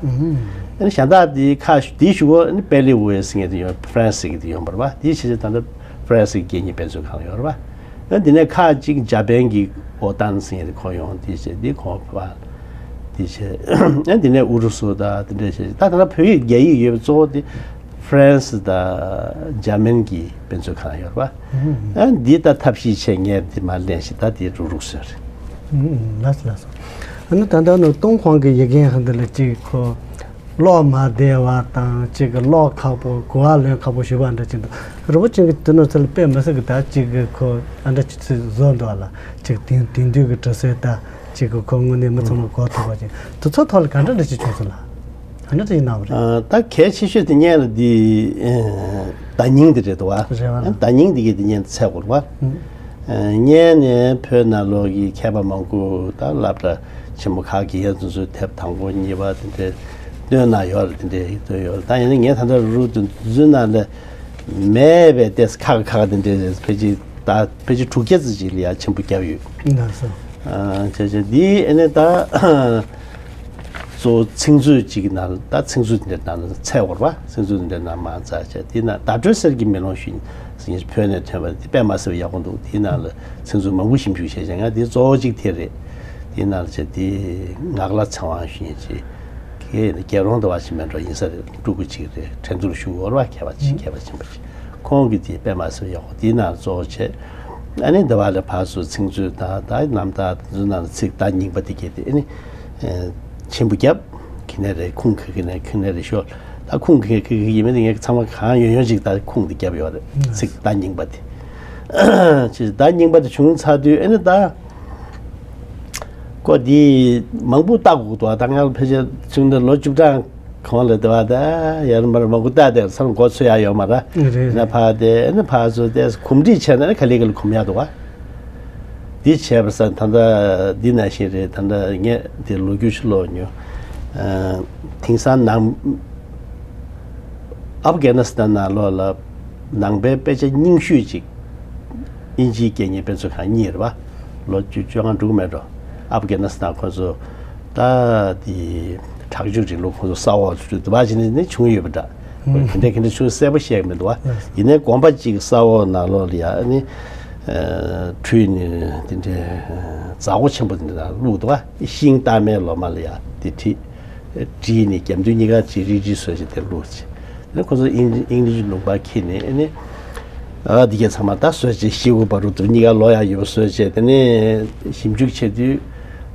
ཨ་ནི་གཞན་དག་དེའི་ཁ་དེའི་གཞུག་གུ་ཨ་ནི་པེ་ལི་ཝེ་ཟེར་མཁན་དེ་ཡོད། ཧྥ་རན་སི་གི་དེ་ཡོད་པ་རེད་བ། དེའི་ཕྱི་ཕྱིར་ད་ལྟ་ཧྥ་རན་སི་གི་སྐད་གཉེར་དཔེ་མཛོད་ཁང་ཡོད་རེད་བ། ཨ་ནི་དེ་ནས་ཁ་གཅིག་ཇ་པན་གྱི་ཨོ་ཏན་ཟེར་མཁན་དེ་ཁོ་ཡོང་། དེ་བྱས་དེ་ཁོ་ཕ་དེ་བྱས་ཨ་ནི་དེ་ནས་ཨུ་རུ་སུ་དང་དེ་འདྲ་བྱས། ད་ད་ལྟ་བོད་ཡིག་རྒྱ་ཡིག་ཡོད་པའི་གཙོ་བོ་དེ་ཧྥ་རན་སི་དང་འཇར་མན་གྱི་དཔེ་མཛོད་ཁང་ཡོད་རེད་བ། ཨ་འདི་ལྟར་ཐབས་ཤེས་བྱས་ངས་འདི་མར་ལེན་ཞིག་ད་འདི་རུག་རུག་བཟོས་རེད། ལགས་སོ་ལགས་སོ། ཨ་ནི་ད་ལྟ་ནི་ཏུན་ཧོང་གི་ཡི་གེ་ཧ་འདི་ལ་གཅིག་ཁོ་ཀློག་མ་བདེ་བ་དང་གཅིག་གི་ཀློག་ཁག་པོ་གོ་བ་ལོན་ཁག་པོ་ཞུ་བ་འདྲ་ཅིག་འདུག། རི་བོ་ཅན་གྱི་དེ་ནོ་ཚེ་ལ་དཔེ་མི་སྲིད་གི་ད་གཅིག་གི་ཁོ་ཨ་འདྲ་ཅིག་ཚིག་བཟོ་འདུག་ལ། གཅིག་དེང་དེང་དུས་ཀྱི་དྲི་སྲོལ་ད་གཅིག་གི་ཁོ་དངོས་གནས་མི་ཚང་མ་གོ་ཐུབ་པ་ཅིག་དེ་ཚོ་ཐོག་ལ་ག་འདྲ་འདྲ་ཅིག་བྱུང་སོང་ལ། ཨ་ནི་དེ་ཡིན་ནམ་རེད། ཨ། ད་གལ་ཆེ་ཤོས་དེ་སྔོན་ལ་འདི་ཨ་བརྡ་རྙིང་དེ་རེད་འདུག་བ། རེད་བ། ཨ་བརྡ་རྙིང་དེ་གི་དེ་སྔོན་འཚོལ་དགོས་རེད་བ། ཨ་སྔོན་ནས་བོད་ནང་ལོགས་ཀྱི་མཁས་པ་མང་པོ་ད་སློབ་གྲྭ་ཆེན་མོ་ཁག་གི་ཡན་ཚོ་ཚོས་དེབ་དང་པོ་གཉིས་པ་དེ་འདྲའི་བཏོན་གནང་ཡོད་རེད། དེ་འདྲའི་བཏོན་ཡོད་རེད། ད་ཡིན་ན་ངས་ད་ལྟ་རུ་རུ་དུ་འཛུལ་ན་ལས་མེད་པའི་ཏེས་ཁག་ཁག་དེ་འདྲའི་ཕལ་ཆེར་ད་ཕལ་ཆེར་དྲུག་བརྒྱ་ཙམ་ཅིག་ལ་ཡ་ཆེན་པོ་བརྒྱབ་ཡོད། ལགས་སོ། ཨ་བྱས་བྱས་འདི་ཨ་ནི་ད་གཙོ་བོ་ཚིག་མཛོད་ཅིག་གི་ནང་ལ་ད་ཚིག་མཛོད་འདི་འདྲ་ནང་ལ་འཚོལ་དགོས་རེད་པ། ཚིག་མཛོད་འདི་འདྲ་ནང་མར་འཛུལ་བྱས་འདི་ནང་བརྡ་སྤྲོད་གསེར་གྱི་མེ་ལོང་ཞུ་ཟིན་བོད་ནས་ཐོན་པ་འདི་དཔེ་མ་སྲིད་པ་ཡག་པོ་འདུག། འདི་ནང་ལ་ཚིག་མཛོད་མང་པོ་ཞིབ་འཇུག་བྱས་བྱས་ང་འདི་གཙོ་བོ་གཅིག་དེ་རེད། འདི་ནང་ལ་བྱས་འདི་ངག་ལྷ་ཚེ་དབང་ཞུ་མཁན་ཅིག་གིས་རྒྱལ་རོང་འདི་བ་ཞིག་མེད་འགྲོ་ཡིན་ས་རེད། སྤྲུལ་སྐུ་གཅིག་རེད། ཁྲེན་ཏུར་ཞུ་འོར་བ་མཁས་པ་ཅིག་མཁས་པ་ཆེན་པོ་ཅིག་ཁོང་གིས་འདི་དཔེ་མ་སྲིད་པ་ཡག་པོ་འདི་ནང་གཙོ་བོ་བྱས། ཨ་ནི་འདི་བ་ལས་ཕར་ཚུར་ཚིག་མཛོད་དང་ད་རྣམ་ཐར་འདི་ཚོ་ནང་ལ་ཚིག་བརྡ་རྙིང་པ་དེ་གས་དེ་ཨ་ནི་ཆེན་པོ་བརྒྱབ། ཁི་ནས་རེ་ཁུངས་ཁི་ཁི་ནས་ཁི་ནས་རེ་ཤོར། ད་ཁུངས་ཁི་ཁི་ཁི་ཡིན་མིན་དེ་ངས་ཚང་མ་གང་ཡོད་ཡོད་ཅིག་ད་ཁུངས་དེ་བརྒྱབ་ཡོད་རེད། ཚིག་བརྡ་རྙིང་པ་དེ། ཅི་བརྡ་རྙིང་པ་དེ་བྱུང་ཚར་དུས་ཨ་ནི་ད་ཀོ་དེ་མང་པོ་ལྟ་དགོས་འདུག་བ། ད་ང་ཕལ་ཆེར་ཚུན་ད་ལོ་བཅུ་གྲངས་གོང་ལ་དེ་བ་ད་ཡར་མར་མང་པོ་ལྟ་དེ་སར་མགོ་ཚོས་ཡ་ཡོད་མ་ར། རེད་ན་རེད། ཕ་དེ་ཨ་ནི་ཕ་ཚོ་དེ་གོམས་འདྲིས་བྱས་ན་ཨ་ནི་ག་ལེ་ག་ལེ་གོམས་ཡ་འདུག་བ། འདི་བྱས་པ་ས་ད་ལྟ་འདི་ནང་བཞིན་རེད། ད་ལྟ་ངས་དེ་ལོ་རྒྱུས་ཤིག་ཀློག་མྱོང་། ཨ་དེང་སང་ནང་ཨབ་གྷ་ནི་སི་ཐན་ནང་ལོགས་ལ་ནང་པའི་དཔེ་ཆ་རྙིང་ཤོས་ཅིག་དབྱིན་ཇིའི་སྐད་གཉིས་དཔེ་མཛོད་ཁང་གཉིས་རེད་བ། ལོ་བཅུ་བཅོ་ལྔ་འགྲོ་གི་མེད་འགྲོ། ཨབ་གྷ་ནི་སི་ཐན་ཁོ་ཚོ་ད་དེ་དྲག་སྤྱོད་རིང་ལུགས་ཁོ་ཚོ་ས་འོག་ཚུད་དུ་བ་ཅི་ནས་ནི་བྱུང་ཡོད་པ་འདྲ། ཨུམ། ག་འདྲ་ག་འདྲ་བྱུང་གསལ་པོ་བཤད་གི་མི་འདུག་བ། ཡིན་ནའི་དགོན་པ་གཅིག་ས་འོག་ནང་ལོགས་ལ་ཡ་ཨ་ནི་ཨ་ཁྲུས་ནི་དེ་འདྲའི་ཨ་ཛ་འོག་ཆེན་པོ་དེ་འདྲ་བླུགས་འདུག་བ། ཤིང་སྟག་མའི་ལོ་མ་ལ་ཡ་དེ་བྲིས། བྲིས་ནི་རྒྱབ་མདུན་གཉིས་ཀ་ཅིག་རིལ་རིལ་བཟོས་ཅིག་དེ་བླུགས་ཅིག། ནི་ཁོ་ཚོ་ཨིང་ཨིང་ལིཤ་ལུང་པ་ཁྱེར་ནས་ཨ་ནི། ཨ་འདི་གས་ཚང་མ་ད་བཟོས་བྱས་ཤེལ་སྒོ་བར་དུ་གཉིས་ཀ་ལོག་ཡག་ཡོད་པ་བཟོས་བྱས། དེ་ནས་ཞིབ་འཇུག་བྱེད་དུས་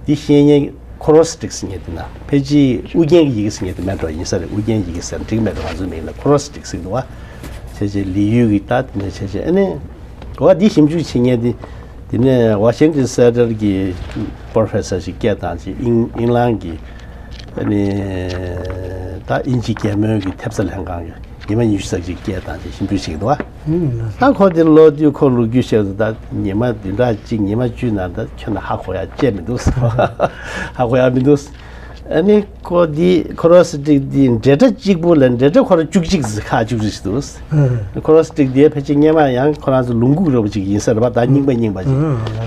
འདི་ཤེས་མཁན་ཁོ་རོ་སི་ཊིག་ཟེར་མཁན་དེ་ན་ཕལ་ཆེར་ཨུ་རྒྱན་གྱི་ཡི་གེ་ཟེར་མཁན་དེ་མེད་འགྲོ། ཡིན་ས་རེད། ཨུ་རྒྱན་གྱི་ཡི་གེ་ཟེར་འགྲིག་མེད་འགྲོ། ང་ཚོའི་མིང་ལ་ཁོ་རོ་སི་ཊིག་ཟེར་འདུག་བ། བྱས་བྱས་ལི་ཡུལ་གྱི་ད་དེ་ནས་བྱས་བྱས་ཨ་ནི། གོ་བ་འདི་ཞིབ་འཇུག་བྱེད་མཁན་དེ། དེ་ནས་ཝ་ཤིང་ཊོན་སེན་ཊར་གྱི་པོ་རོ་ཕེ་སར་ཞིག་སྐད་བཏང་བྱས། ཨིང་ཨིང་ལན་གྱི་ཨ་ནི་ད་དབྱིན་ཇི་རྒྱལ་མོའི་གི་ཐེབས་རྩ་ལྷན་ཁང་གི་ཉི་མ་ཉི་ཤུ་རྩ་གཅིག་སྐད་བཏང་བྱས་ཞིབ་འཇུག་བྱེད་ཀྱི་འདུག་བ། ཨུམ། ད་ཁོ་དེ་ལོ་དུས་ཁོ་ལོ་རྒྱུས་བཤད་དུས་ད་ཉི་མ་བདུན་ཕྲག་གཅིག་ཉི་མ་བཅུ་ནང་ད་ཁྱོན་ནས་ཧ་གོ་ཡག་ཅིག་མི་འདུག་ཧ་གོ་ཡག་མི་འདུག་ཨ་ནི་ཁོ་འདི་ཁོ་རོ་སི་ཊིག་འདི་འབྲེལ་སྒྲ་གཅིག་པུ་ལ་འབྲེལ་སྒྲ་ཁོ་རང་བཅུ་གཅིག་ཟིག་ཁག་བཅུ་གཅིག་ཟིག་འདུག་ཨ། ཁོ་རོ་སི་ཊིག་འདི་ཕལ་ཆེར་སྔོན་མ་ཡང་ཁོ་རང་ཚོ་ལུང་ཁུག་འདྲ་པོ་ཅིག་ཡིན་ས་རེད་པ། ད་རྙིང་པ་རྙིང་པ་ཅིག་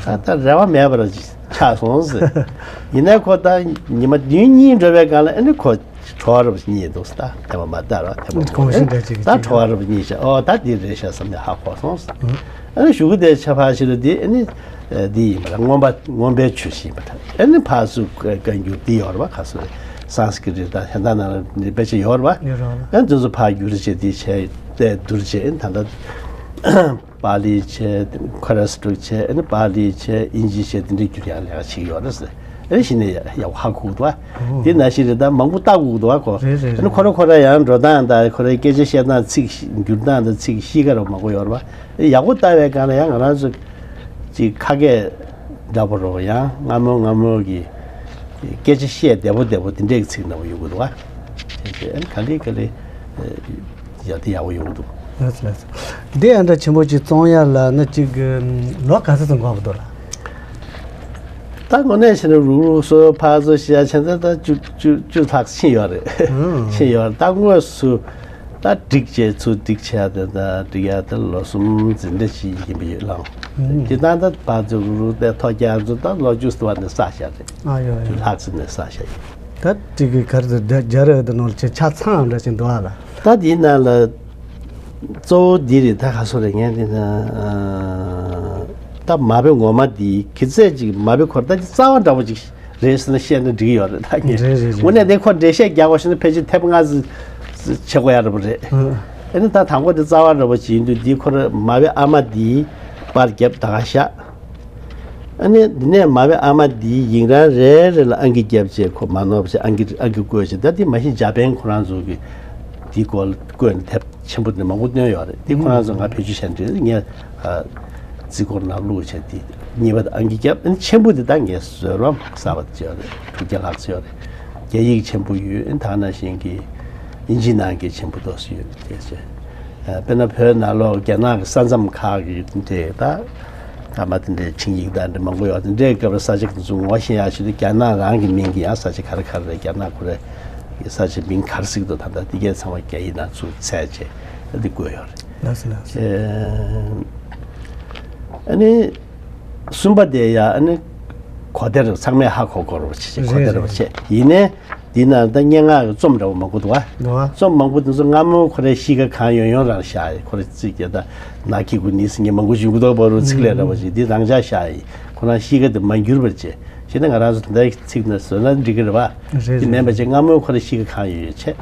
ཨ། ད་རེ་བ་མེད་པ་ར་ཅིག་ཆགས་སོང་ཟེར། ཡིན་ནའི་ཁོ་ད་ཉི་མ་བདུན་གཉིས་འགྲོ་བའི་སྒང་ལ་ཨ་ནི་ཁོ་བྲོ་བ་འདྲ་པོ་ཅིག་རྙེད་འདུག་ད་ཐེངས་མ་མ་ད་ར་ཐེངས་མ་གོང་ཞིག་འདྲ་ཅིག་ད་བྲོ་བ་འདྲ་པོ་རྙེད་བྱས། ཨོ་ད་འདི་རེད་ཤག་བསམ་ནས་ཧ་གོ་སོང་ཟེར། ཨ་ནི་གཞུག་གུ་དེ་ཆ་ཕར་ཕྱི་རུ་དེ་ཨ་ནི། ཨ་འདི་ཡིན་པ་རེད། རྔོན་པ་རྔོན་པའི་ཆུ་ཞིག་ཡིན་པ་དང་། ཨ་ནི་ཕར་ཚུར་བཀའ་བཀའ་འགྱུར་འདི་ཡོད་རེད་པ། ག་ཚོད་རེད། སང་སི་ཀི་རིད་དང་ཧན་ད་ན་ར་འདི་དཔེ་ཆ་ཡོད་རེད་པ། ཡོད་རེད་པ། ཨ་འདི་ཚོ་ཕར་བསྒྱུར་བྱས་འདི་བྱས་ཏེ་བསྡུར་བྱས། ཨ་ནི་ད་ལྟ་པཱ་ལི་བྱས། ཁ་ར་སི་ཀྲུག་བྱས། ཨ་ནི་པཱ་ལི་བྱས། དབྱིན་ཇི་བྱས། འདི་འདྲའི་བསྒྱུར་ཡག་ལས་ཀ་བྱེད་ཀྱི་ཡོད་རེད་ཟེར། ཨ་ནི་གཞི་ནས་ཡག་ཡག་པོ་ཧ་གོ་གི་འདུག་བ། ཨོ། འདི་ནང་བཞིན་རེད། ད་མང་པོ་ལྟ་དགོས་ཀྱི་འདུག་བ་ཁོ། རེད་རེད། ཨ་ནི་ཁོ་ར་རེད། ཁོ་ར་ཡང་འགྲོ་སྟངས་དང་ཁོ་རའི་སྐད་ཆ་བཤད་སྟངས། ཚིག་བསྒྱུར་སྟངས་དང་ཚིག་གཤིས་ཀ་ར་མང་པོ་ཡོད་རེད་པ། ཡག་པོ་ལྟ་བའི་སྒང་ལ་ཡང་ང་རང་ཚོ་ཅིག་ཁ་སྐད་འདྲ་པོ་རོ། ཡང་སྔ་མོ་སྔ་མོ་གི་སྐད་ཆ་བཤད་བདེ་པོ་བདེ་པོ་དེ་འདྲའི་ཚིག་འདྲ་པོ་ཡོང་གི་འདུག་བ། དེ་ཚོ་ཨ་ནི་ག་ལེ་ག་ལེ་ཡག་དེ་ཡག་པོ་ཡོང་གི་འདུག་ལགས་སོ་ལགས་སོ། འདི་ཨ་འདྲ་ཆེན་པོ་ཅིག་བཙོང་ཡ་ལ་ནི་ཅིག་གི་ལོ་ག་ཚོད་ཙམ་འགོར་གི་འདུག་ལགས། ད་དངོས་གནས་བྱས་ན་རུག་རུག་སོ་ཕར་ཚུར་བཤད་ཡ་བྱས་ན་ད་བཅུ་བཅུ་བཅུ་ལྷག་ཕྱིན་ཡོད་རེད། ཨང་། ཕྱིན་ཡོད་རེད། ད་དངོས་སུ་ད་སྒྲིག་བྱས་ཚུར་སྒྲིག་བྱས་ཡ་དེ་ད་སྒྲིག་ཡ་དེ་ལོ་གསུམ་ཙམ་འདྲ་ཞིག་ཡིན་པ་ཡོད་ལགས། ཨང་། དེ་ད་ད་ཕར་ཚུར་རུག་རུག་དེ་ཐོ་རྒྱག་ཚུར་ད་ལོ་བཅུ་ཙམ་བ་ནས་བསགས་བཞག་རེད། ཨ་ཡོད་ཡོད། བཅུ་ལྷག་ཙམ་ནས་བསགས་བཞག་ཡོད། ད་སྒྲིག་གི་ག་རེ་ཟེར། རྒྱ་རེ་འདི་ནང་ལ་ཆ་ཆ་ཚང་འདྲ་ཞིག་འདུག་ཨ་ལགས། ད་དེའི་ནང་ལ་གཙོ་བོ་འདི་རེད། ད་ག་སོ་རེད། ངས་འདི་ན་ཨ་ད་མ་དཔེ་ངོ་མ་འདི་གི་ཚད་ཅིག་མ་དཔེ་ཁོ་ར་ད་རྩ་བ་འདྲ་པོ་ཅིག་རེད་ཟེར་ན་བཤད་ན་འགྲིག་ཡོད་རེད། ད་ངས་རེད་རེད་རེད། དངོས་གནས་དེ་ཁོ་འགྲེལ་བཤད་རྒྱག་པ་ཞིག་ན་ཕལ་ཆེར་ཐེབས་ལྔ་ཙམ་བྱེད་དགོས་ཡ་འདྲ་པོ་རེད། ཨ་ནི་ད་དང་པོ་དེ་རྩ་བ་འདྲ་པོ་ཅིག་ཡིན་དུས་འདི་ཁོ་ར་མ་དཔེ་ཨ་མ་འདི་པར་བརྒྱབ་ད་ག་བཞག་ཨ་ནི་འདི་ནས་མ་དཔེ་ཨ་མ་འདིའི་ཡིག་རང་རེ་རེ་ལ་ཨང་ཀི་བརྒྱབ་བྱས། ཁོ་མ་ནོར་བ་བྱས་ཨང་ཀི་ཨང་ཀི་བཀོད་བྱས། ད་འདི་མ་གཞི་འཇར་པན་ཁོ་རང་ཚོ་གི་འདི་སྐོར་ལ་བཀོད་ནས་དེབ་ཆེན་པོ་འདི་མང་པོ་བཏོན་ཡོད་རེད། འདི་ཁོ་རང་ཚོ་ང་བེད་སྤྱོད་བྱས་འདྲ། ངས་ཨ་རྩིས་འཁོར་ནང་བླུགས་བྱས། འདི་གཉིས་པ་དང་ཨང་ཀི་བརྒྱབ། ཨ་ནི་ཆེན་པོ་འདི་ད་ངས་བཟོས་རོགས་གསར་པ་བྱས་ཡོད་རེད། དྲུག་བརྒྱ་ལྷག་ཙམ་ཡོད་རེད། རྒྱ་ཡིག་ཆེན་པོ་ཡོད། ཨ་ནི་ད་ནང་བཞིན་གྱི་དབྱིན་ཇི་ནང་གི་ཆེན་པོ་ཏོག་ཙམ་ཡོད་རེད། དེ་བྱས། ཨ་དཔེར་ན་བོད་ནང་ལོགས་རྒྱ་ནག་གི་ས་མཚམས་ཁག་གི་འདི་ད་ཐ་མ་དེ་འདྲའི་ཆིངས་ཡིག་དང་འདྲ་མང་པོ་ཡོད། དེ་འདྲའི་སྐབས་ལ་ས་ཆ་དེ་ཚོ་ངོ་ཤེས་ཡག་ཆེད་དུ་རྒྱ་ནག་རང་གི་མིང་གི་ཡང་ས་ཆ་ག་རེ་ག་རེ་རེད། རྒྱ་ནག་ཁོ་རའི་ས་ཆ་མིང་ག་རེ་ཟེར་གྱི་འདུག་ད་ལྟ་དེ་གའི་ཚང་མ་རྒྱ་ཡིག་ནང་ཚུར་བཙལ་བྱས་འདི་བཀོད་ཡོད་རེད། ལགས་སོ་ལགས་སོ། ཨ་ནི་གསུམ་པ་དེ་ཡང་ཨ་ནི་གོ་བདེ་རེད། ཚང་མས་ཧ་གོ་གོ་རེད་པ། ཆེ་ཆེ་གོ་བདེ་རེད་པ། རེད་རེད། ཆེ་ཡིན་ནའི། འདི་ན་ད་སྙན་ངག་གི་རྩོམ་འདྲ་པོ་མང་པོ་འདུག་བ། འདུག་བ། རྩོམ་མང་པོ་འདི་ཚོ་སྔ་མོ་ཁོ་རའི་གཤིས་ཀ་གང་ཡོད་ཡོད་རང་བཞག་ཡིན། ཁོ་རའི་ཚིག་རྒྱ་ད་ན་ཁི་གུ་ནི་ཟེར་མཁན་མང་པོ་ཞིག་འདུག་བ་རུ་ཚིག་ལས་འདྲ་པོ་ཞིག་འདི་རང་འཇགས་བཞག་ཡིན། ཁོ་རང་གཤིས་ཀ་དེ་མ་འགྱུར་བར་བྱས། བྱས་ན་ང་རང་ཚོ་ད་ལྟའི་ཚིག་ནང་བཟོས་ན་འགྲིག་གི་རེད་བ། རེད་འདི་རེད་མིན་པ་རེད། བྱས་སྔ་མོ་ཁོ་རའི་གཤིས་ཀ་གང་ཡོད་ཡོད་བྱས།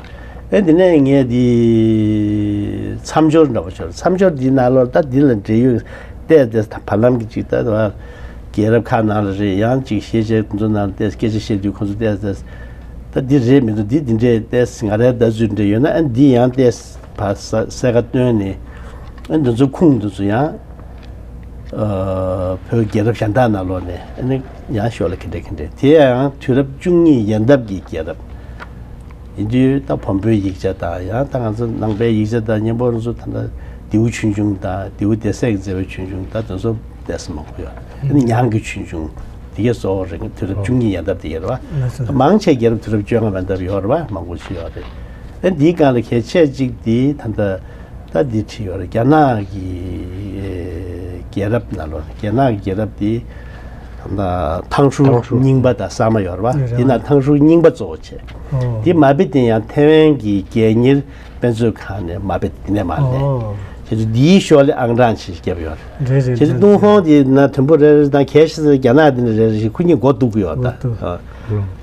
ཨེ་འདི་ནས་ངས་འདི་མཚམས་སྦྱོར་འདྲ་པོ་ཤོར། མཚམས་སྦྱོར་འདི་ནང་ལོགས་ད་འདི་ལ་འབྲེལ་ཡོད་བལྟས་ཏེ་ད་བར་ལམ་གྱི་ཅིག་ད་རྒྱལ་རབས་ཁག་ནང་ལ་རེད། ཡང་ཅིག་ཤེས་བྱའི་ཁོང་ཚོ་ནང་ལ་བལྟས། སྐད་ཆ་བཤད་དུས་ཁོང་ཚོ་བལྟས་ཏེ། ད་འདི་རེད་མི་འདུག་འདི་འདི་འདྲས་བལྟས། ང་རའི་ལྟ་ཚུལ་འདྲ་ཡོད་ན་ཨ་འདི་ཡང་བལྟས། ཕར་ས་གསལ་ཁ་བཏོན་ནས་ཨ་འདི་ཚོ་ཁུངས་འདི་ཚོ་ཡང་ཨ་བོད་རྒྱལ་རབས་གཞན་དག་ནང་ལོགས་ནས་ཨ་ནི་ཡང་ཞོར་ལ་ག་འདྲས་ག་འདྲས། དེ་ཡང་དུས་རབས་བཅུ་གཉིས་ཡན་འདབ་ཀྱི་རྒྱལ་རབས། ཡིན་དུས་ད་བོན་པོའི་ཡིག་ཆ་དང་ཡང་ད་ང་ཚོ་ནང་པའི་ཡིག་ཆ་དང་མཉམ་པོ་རང་ཚོ་ད་ལྟ་ལྡེའུ་ཆོས་འབྱུང་དང་ལྡེའུ་སྡེ་སྲིད་ཀྱི་མཛད་པའི་ཆོས་འབྱུང་ད་དེ་ཚོ་བལྟས་ས་མང་པོ་ཡོད། ཨ་ནི་ཉང་གི་ཆོས་འབྱུང་དེ་གའི་གཙོ་བོ་རེད། དུས་རབས་བཅུ་གཉིས་ཡན་འདབ་དེ་གའི་རེད་བ། ལགས་སོ། མང་ཆེ་རྒྱལ་རབས་དུས་རབས་བཅོ་ལྔ་ཡན་འདབ་ཡོད་རེད་བ། མང་པོ་ཞིག་ཡོད་རེད། ཨ་འདིའི་སྒང་ལ་གལ་ཆེ་གཅིག་དེ་ད་ལྟ་ད་འདི་བྲིས་ཡོད་རེད། རྒྱ་ནག་གི་རྒྱལ་རབས་ནང་ལོགས་རྒྱ་ནག་གི་རྒྱལ་རབས་དེ་ད་ལྟ་ཐང་ཧྲུའུ་ཐང་ཧྲུའུ་རྙིང་པ་དང་གསར་མ་ཡོད་རེད་བ། རེད་དེ་ན་རེད། ཐང་ཧྲུའུ་རྙིང་པ་གཙོ་བོ་བྱས། ཨོ། དེ་མ་དཔེ་དེ་ཡང་ཐའེ་ཝན་གྱི་རྒྱལ་གཉེར་དཔེ་མཛོད་ཁང་ནས་མ་དཔེ་དེ་ནས་མར་ལེན། ཨོ། བྱས་ཙང་འདིའི་ཤོག་ལྷེ་ཨང་གྲངས་ཆེ་ཞིག་བརྒྱབ་ཡོད་རེད། རེད་རེད། བྱས་ཙང་ཏུན་ཧོང་དེ་ན་དུམ་བུ་རེ་རེ་དང་གལ་ཆེ་ས་རྒྱ་ནག་དེ་ནས་རེ་རེ་ཞིག་ཁོ་གཉིས་མགོ་གཏུག་གི་ཡོད་ད། མགོ་གཏུག་ཨ།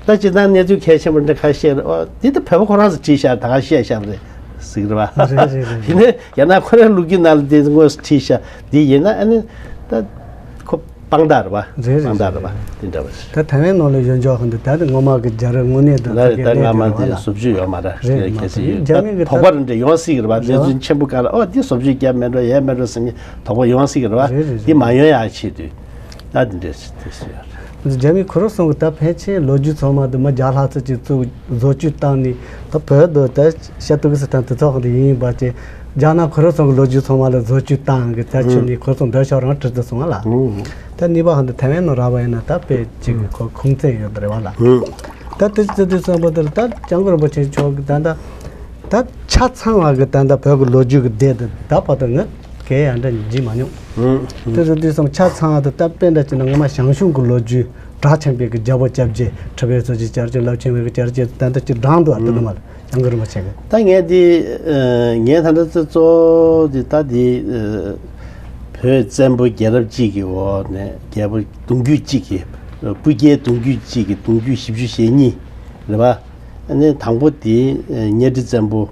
ད་སྤྱིར་བཏང་གནས་ཚུལ་གལ་ཆེན་པོ་འདྲ་ཁ་ཤས་རེད། ཨོ་འདི་ད་བོད་པ་ཁོ་རང་ཚོ་བྲིས་བཞག་ད་ག་བཤད་བཞག་པ་རེད། ཟིག་རེད་བ། རེད་རེད་རེད། ཡིན་ནའི་རྒྱ་ནག་ཁོ་རའི་ལོ་རྒྱུས་ནང་ལ་དེ་དངོས་སུ་བྲིས་ཤག་དེ་ཡིན་ན་ཨ་ནི་ད་ཁོ་དཔང་རྟགས་རེད་བ། རེད་རེད་དཔང་རྟགས་རེད་བ། རེད། དེ་འདྲ་བ་རེད། ད་ཐའེ་ཝན་ནང་ལ་ཡོད་འཇོག་ཧོན་དུ་ད་དེ་ངོ་མ་གི་རྒྱ་རིགས་དངོས་གནས་དུ་ལ་རེད། ད་སྔ་མ་དེ་བཟོ་བཅོས་ཡོད་མ་རེད། རེད་མ་གལ་སྲིད་ཡོད་རྒྱ་མི་གི་དོགས་པ་རེ་འདྲ་ཡོང་སྲིད་གི་རེད་བ། གནས་ཚུལ་ཆེན་པོ་ག་ལ་ཨོ་དེ་བཟོ་བཅོས་རྒྱབ་མེད་འགྲོ་ཡས་མེད་འགྲོ་ཟེར་ནས་དོགས་པ་ཡོང་སྲིད་གི་རེད་བ། རེད་རེད། དེ་མ་ཡོང་ཡག་ཆེད་དུ་ད་དེ་འདྲ་ཞིག་དེ་སུ་ཡོད་རེད། རྒྱ་མི་ཁོ་རང་ཚོ་གི་ད་ཕལ་ཆེར་ལོ་རྒྱུས་ཚང་མ་དུ་མི་བརྒྱ་ལྷག་ཙམ་ཅིག་བཙུགས་བཟོ་བཅོས་བཏང་ནས་ད་བོད་དུ་ད་ཤ་ཏུག་སི་ཐང་དུ་ཚོགས་འདི་ཡིན་པ་ཅེ། རྒྱ་ནག་ཁོ་རང་ཚོ་གི་ལོ་རྒྱུས་ཚང་མ་ལ་བཟོ་བཅོས་བཏང་གི་ད་ཆུ་ནས་ཁོ་ཚོ་འདོད་ཤོག་རང་བྲིས་ཏུ་སོང་བ་ལ། ད་གཉིས་པ་ཧང་དུ་ཐའེ་ཝན་ནང་ར་བ་ཡིན་ན་ད་དཔེ་ཅིག་གི་ཁོ་ཁུངས་བཙན་ཡོད་རེད་བ་ལ། ད་དེ་ཚོ་དུས་བསམ་པ་དེར་ད་སྐྱབས་མགོན་རིན་པོ་ཆེ་མཆོག་གི་ད་ད་ད་ཆ་ཚང་བ་གི་ད་ད་བོད་གི་ལོ་རྒྱུས་གི་སྡེ་དུ་ད་བར་དུ་ངས་གས་ཡང་འདྲ་བགྱིས་མ་མྱོང་། དེ་ཚོ་དུས་བསམ་ཆ་ཚང་བ་དུ་ད་དཔེ་འདྲ་ཅིག་ན་ངོ་མ་ཞང་ཞུང་གི་ལོ་རྒྱུས་གྲགས་ཆེན་པོའི་གི་རྒྱལ་པོ་སྐྱབས་རྗེ་ཁྲི་པའི་ཚོ་ཅིག་བཅར་ཅིག་ལབ་ཆེན་པོའི་གི་བཅར་ཅིག་ད་ད་ཅིག་འགྲངས་འདུག་ཨ་དུ་ནུ་མ་ལ་སྐྱབས་མགོན་རིན་པོ་ཆེ་གི། ད་ངས་འདི་ངས་ད་ལྟ་ཚོ་གཙོ་བོ་འདི་ད་འདི་བོད་བཙན་པོ་རྒྱལ་རབས་གཅིག་གི་འོག་ནས་རྒྱལ་པོ་གདུང་རྒྱུད་གཅིག་གི་སྤུ་རྒྱལ་གདུང་རྒྱུད་གཅིག་གི་གདུང་རྒྱུད་བཞི་བཅུ་ཞེ་གཉིས་རེད་པ། ཨ་ནི་དང་པོ་དེ་གཉའ་ཁྲི་བཙན་པོ་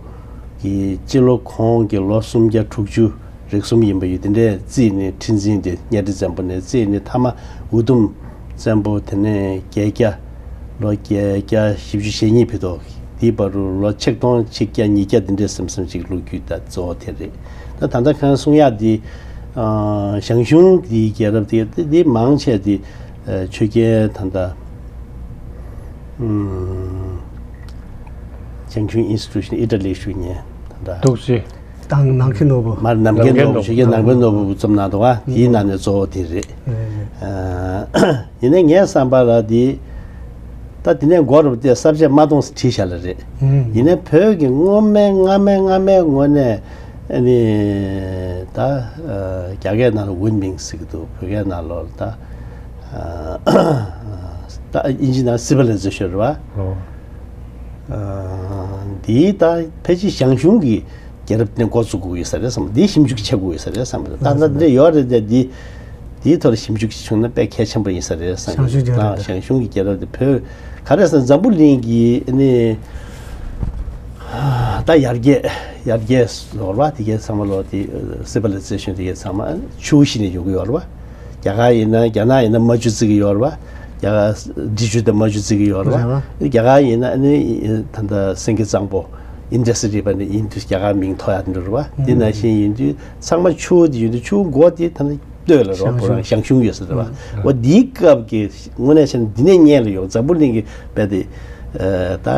གི་སྤྱི་ལོ་ཁོང་གི་ལོ་སུམ་བརྒྱ་དྲུག་ཅུ་རེ་གསུམ་ཡིན་པ་ཡོད། དེ་འདྲས་རྩིས་ནས་ཁྲི་འཛིན་དེ་གཉའ་ཁྲི་བཙན་པོ་ནས་རྩིས་ནས་མཐའ་མ་འུ་དུམ་བཙན་པོ་དེ་ནས་བརྒྱད་བརྒྱ་ལོ་བརྒྱད་བརྒྱ་བཞི་བཅུ་ཞེ་གཉིས་ཕེབས་ཐོག་དེའི་བར་དུ་ལོ་ཆིག་སྟོང་ཆིག་བརྒྱ་ཉིས་བརྒྱ་དེ་འདྲས་སམ་སམ་ཅིག་ལོ་རྒྱུས་ད་གཙོ་བོ་དེ་རེད། ད་ད་ལྟ་ཁང་གསུང་ཡག་དེ་ཞང་ཞུང་དེའི་རྒྱལ་རབས་དེ་དེ་མང་ཆེ་དེ་ཆོས་རྒྱལ་ད་ལྟ་ཞང་ཞུང་ཨིན་སི་ཊི་ཊུ་ཤན་ཨི་ཊ་ལི་ཞུ་ཉན་ད་ལྟ་འདུག་སེ། དང་ནམ་མཁའི་ནོར་བུ། མར་ནམ་མཁའི་ནོར་བུ་ཞིག་གི་ནམ་མཁའི་ནོར་བུ་བཙུམ་གནང་འདུག་ག་དེའི་ནང་ནས་གཙོ་བོ་དེ་རེད། ཡིན་ནའི་ངའི་བསམ་པ་ལ་དེ་ད་དེ་ནས་འགོ་རུ་དེ་ས་བཅད་མ་གཏོང་ཟེར་བྲིས་བཞག་ལ་རེད། ཡིན་ནའི་བོད་ཀྱི་སྔོན་མའི་སྔ་མའི་སྔ་མའི་ངོས་ནས་ཨ་ནི་ད་རྒྱ་སྐད་ནང་ལ་ཝུན་མིང་ཟེར་གི་འདུག་བོད་སྐད་ནང་ལོགས་ལ་ད་ད་ཨིན་ཇི་ནང་སི་བི་ལི་ཛེ་ཤན་རེད་བ། འདིའི་ད་ཕལ་ཆེར་ཞང་ཞུང་གི་རྒྱལ་རབས་དེ་འགོ་བཙུགས་དགོས་ཡོད་ས་རེད་བསམ། འདི་ཞིབ་འཇུག་བྱེད་དགོས་ཡོད་ས་རེད་བསམ། ད་ལྟ་འདི་ཡོད་རེད་དེ་འདི་འདིའི་ཐོག་ལ་ཞིབ་འཇུག་བྱུང་ན་དཔེ་གལ་ཆེན་པོ་ཡིན་ས་རེད་བསམ། ཞང་ཞུང་རྒྱལ་རབས་དེ། ཞང་ཞུང་གི་རྒྱལ་རབས་དེ་བོད་ག་རེ་ཟེར་འཛམ་བུ་གླིང་གི་ནི་ད་ཡར་རྒྱས་ཡར་རྒྱས་ལོར་བ་དེ་གའི་ཚང་མ་ལོ་དེ་སི་བི་ལི་ཛེ་ཤན་དེ་གའི་ཚང་མ་ཆུ་བཞི་ནས་ཡོང་གི་ཡོད་རེད་བ། རྒྱ་གར་ཡིན་ན་རྒྱ་ནག་ཡིན་ན་མ་ཆུ་བརྩི་གི་ཡོད་རེད་བ། རྒྱ་གར་འབྲི་ཆུ་དང་མ་ཆུ་བརྩི་གི་ཡོད་རེད་བ། རེད་བ། རྒྱ་གར་ཡིན་ན་ནི་ད་ལྟ་སེང་གེ་གཙང་པོ་ཨིན་དཱ་སི་རི་བར་ནས་ཡིན་དུས་རྒྱ་གར་མིང་ཐོགས་ཡག་དེ་འདྲ་རེད་བ། དེ་ནང་བཞིན་ཡིན་དུས་ཚང་མ་ཆུ་བོ་དེ་ཡོད་དུས་ཆུ་བོ་མགོ་དེ་ད་ནི་སྟོད་ལ་རེད་བ། ཞང་ཞུང་། ཞང་ཞུང་ཡོད་ས་རེད་བ། འོ་དེའི་སྐབས་ཀྱི་དངོས་གནས་བྱས་ན་འདི་ནས་སྔོན་ལ་ཡོང་འཛམ་བུ་གླིང་གི་བས་དེ་ད་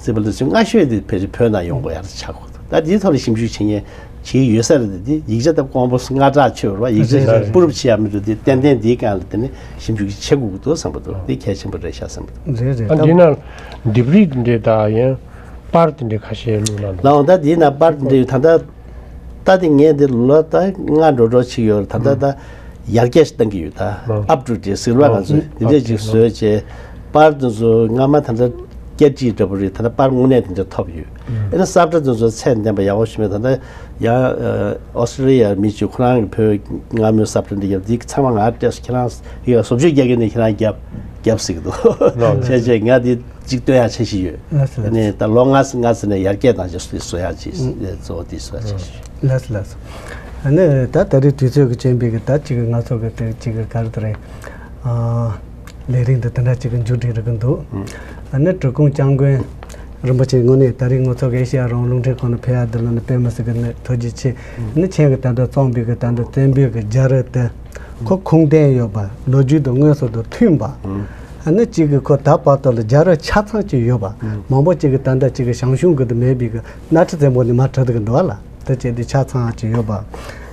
སི་བི་ལི་ཛེ་ཤན་སྔ་ཤོས་དེ་ཕལ་ཆེར་བོད་ནང་ཡོང་དགོས་ཡག་ཆགས་དགོས་འདུག་ད་འདིའི་ཐོག་ལ་ཞིབ་འཇུག་བྱེད་མཁན་བྱེད་ཡོད་ས་རེད་དེ། ཡིག་ཆ་དང་ཀོང་པོ་སྔ་དྲགས་ཆེ་བར་བ། ཡིག་ཆ་རེད་རེད། སྤུ་རུབ་ཆེ་ཡ་མི་འདུག་དེ་ཏན་ཏན་འདིའི་སྒང་ལ་དེ་ནི་ཞིབ་འཇུག་བྱེད་དགོས་ཀྱི་འདུག་བསམ་པ་འདུག་དེ་གལ་ཆེན་པོ་རེད་ཤག་བསམ་པ་འདུག་རེད་རེད། ཨ་འདི་ན་ལྡེབས་རིས་འདི་འདྲ་ད་ཡང་པར་འདི་འདྲ་ཁ་ཤས་བླུགས་ན་འདུག་ལའང་ད་འདི་ན་པར་འདི་འདྲ་ད་ལྟ་ད་དེ་ངས་འདི་ལོ་ད་ལྔ་འགྲོ་འགྲོ་ཅིག་ཡོད་རེད། ད་ལྟ་ད་ཡར་རྒྱས་ཤིག་བཏང་གི་ཡོད། ད་ཨབ་ཊུ་ཌེ་ཊི་ཟེར་བ་ང་ཚོས་འདི་འདྲས་ཅིག་བཟོས་བྱས་པར་འདི་ཚོ་སྔ་མ་ད་ལྟ་སྐད་བྲིས་འདྲ་པོ་རེད། ད་ལྟ་པར་དངོས་གནས་དེ་འདྲ་ཐོབ་ཡོད། ཨེ་ན་ས་བཀྲ་དེ་ཚོ་ཚད་ལྡན་པ་ཡག་པོ་ཞིག་མེད། ད་ལྟ་ཡང་ཨོ་སི་ཊྲེ་ལི་ཡ་མི་གཅིག་ཁོ་རང་གི་བོད་སྔ་མོའི་ས་བཀྲ་འདི་རྒྱབ་འདི་ཚང་མ་ང་སྤྲད་སོང་། ཁྱེད་རང་ཡ་བཟོ་བཅོས་རྒྱག་གི་ནས་ཁྱེད་རང་རྒྱབ་རྒྱབ་ཟེར་གི་འདུག་བྱས་བྱས་ང་འདི་གཅིག་སྟོན་ཡག་ཆེ་ཞིག་ཡོད། ལགས་སོ་ལགས་སོ། ཨ་ནི་ད་ལོ་ལྔ་ཙམ་ལྔ་ཙམ་ནས་ཡར་རྒྱས་བཏང་རྗེས་སུ་བཟོ་ཡག་ཅིག་གཙོ་བོ་འདི་བཟོ་ཡག་ཆེ་ཞིག་ཡོད། ལགས་སོ་ལགས་སོ། ཨ་ནི་ད་ད་རེས་དུས་ཚོད་ཀྱི་རྐྱེན་པས་ཀྱི་ད་ཅིག་ང་ཚོ་གི་དེ་ཅིག་གི་ག་རེ་དེ་རེད། ཨ། ལས་རིམ་འདི་དེ་འདྲ་ཅིག་གི་མཇུག་སྒྲིལ་རེ་གི་འདུག་ཨ་ནི་འབྲི་གུང་སྐྱབས་མགོན་རིན་པོ་ཆེ་དངོས་གནས་ད་རེས་ང་ཚོ་གི་ཨེ་ཤེ་ཡ་རང་དབང་རླུང་འཕྲིན་ཁང་ནས་ཕེབས་ཡ་འདི་ལ་ནི་དཔེ་མི་སྲིད་གི་ནི་ཐུགས་རྗེ་ཆེ། ཨ་ནི་ཁྱེད་ཀྱི་ད་ལྟ་རྩོམ་པའི་གི་ད་ལྟ་བཙན་པོའི་གི་རྒྱལ་རབས་དེ་ཁོ་ཁུངས་ལྡན་ཡོད་པ། ལོ་རྒྱུས་དང་དངོས་སུ་དང་མཐུན་པ། ཨ་ནི་གཅིག་གི་ཁོ་ད་བར་དུ་ལ་རྒྱལ་རབས་ཆ་ཚང་ཅིག་ཡོད་པ། མང་པོ་གཅིག་གི་ད་ལྟ་གཅིག་གི་ཞང་ཞུང་གི་དུ་མེད་པའི་གི་གནའ་ཁྲི་བཙན་པོ་ནས་མར་བྲིས་འདུག་གི་འདུག་ཨ་ལ། དེ་བྱས་ཏེ་ཆ་ཚང་ཅིག་ཡོད་པ།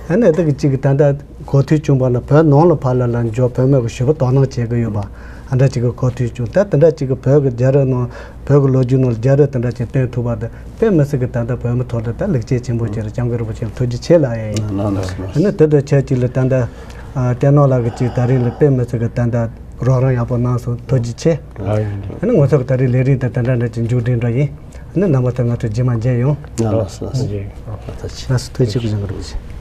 ཨ་ནི་དེ་གི་གཅིག་གི་ད་ལྟ་གོ་ཐོས་བྱུང་བ་ན་བོད་ནང་ལ་ཕར་ལ་ལ་འབྱོར་བོད་མི་གི་ཞེ་པོ་དོ་སྣང་བྱེད་ཀྱི་ཡོད་པ། ཨ་འདྲ་ཅིག་གི་གོ་ཐོས་བྱུང་། ད་དེ་འདྲ་ཅིག་གི་བོད་གི་རྒྱལ་རབས་ནང་བོད་གི་ལོ་རྒྱུས་ནང་ལ་རྒྱལ་རབས་དེ་འདྲ་ཅིག་བཏོན་ཐུབ་པ་དེ་དཔེ་མི་སྲིད་གི་ད་ལྟ་བོད་མི་ཐོག་ལ་ད་ལེགས་སྐྱེས་ཆེན་པོ་བྱས་རེད། སྐྱབས་མགོན་རིན་པོ་ཆེ་ལ་ཐུགས་རྗེ་ཆེ་ལབ་ཡ་ཡིན། ལགས་སོ་ལགས་སོ། ཨ་ནི་དེ་དང་ཆབས་ཅིག་ལ་ད་ལྟ་ཨ་བསྟན་ནོར་ལགས་གི་ཅིག་ད་རིང་ལ་དཔེ་མི་སྲིད་གི་ད་ལྟ་རོགས་རམ་ཡག་པོ་གནང་སོང་། ཐུགས་རྗེ་ཆེ། ཨ་ཡིན། ཨ་ནི་ང་ཚོ་གི་ད་རིང་ལས་རིམ་དེ་དེ་འདྲ་འདྲ་ཅིག་མཇུག་སྒྲིལ་འདྲ་ཡིན། ཨ་ནི་རྣམ་པ་ཚོ་ང་ཚོ་རྗེས་མ་མཇལ་ཡོང་། ལགས་སོ་ལགས་སོ། ལགས་སོ། ཐུགས་རྗེ་ཆེ། སྐུ་གཟུགས་བཟང་།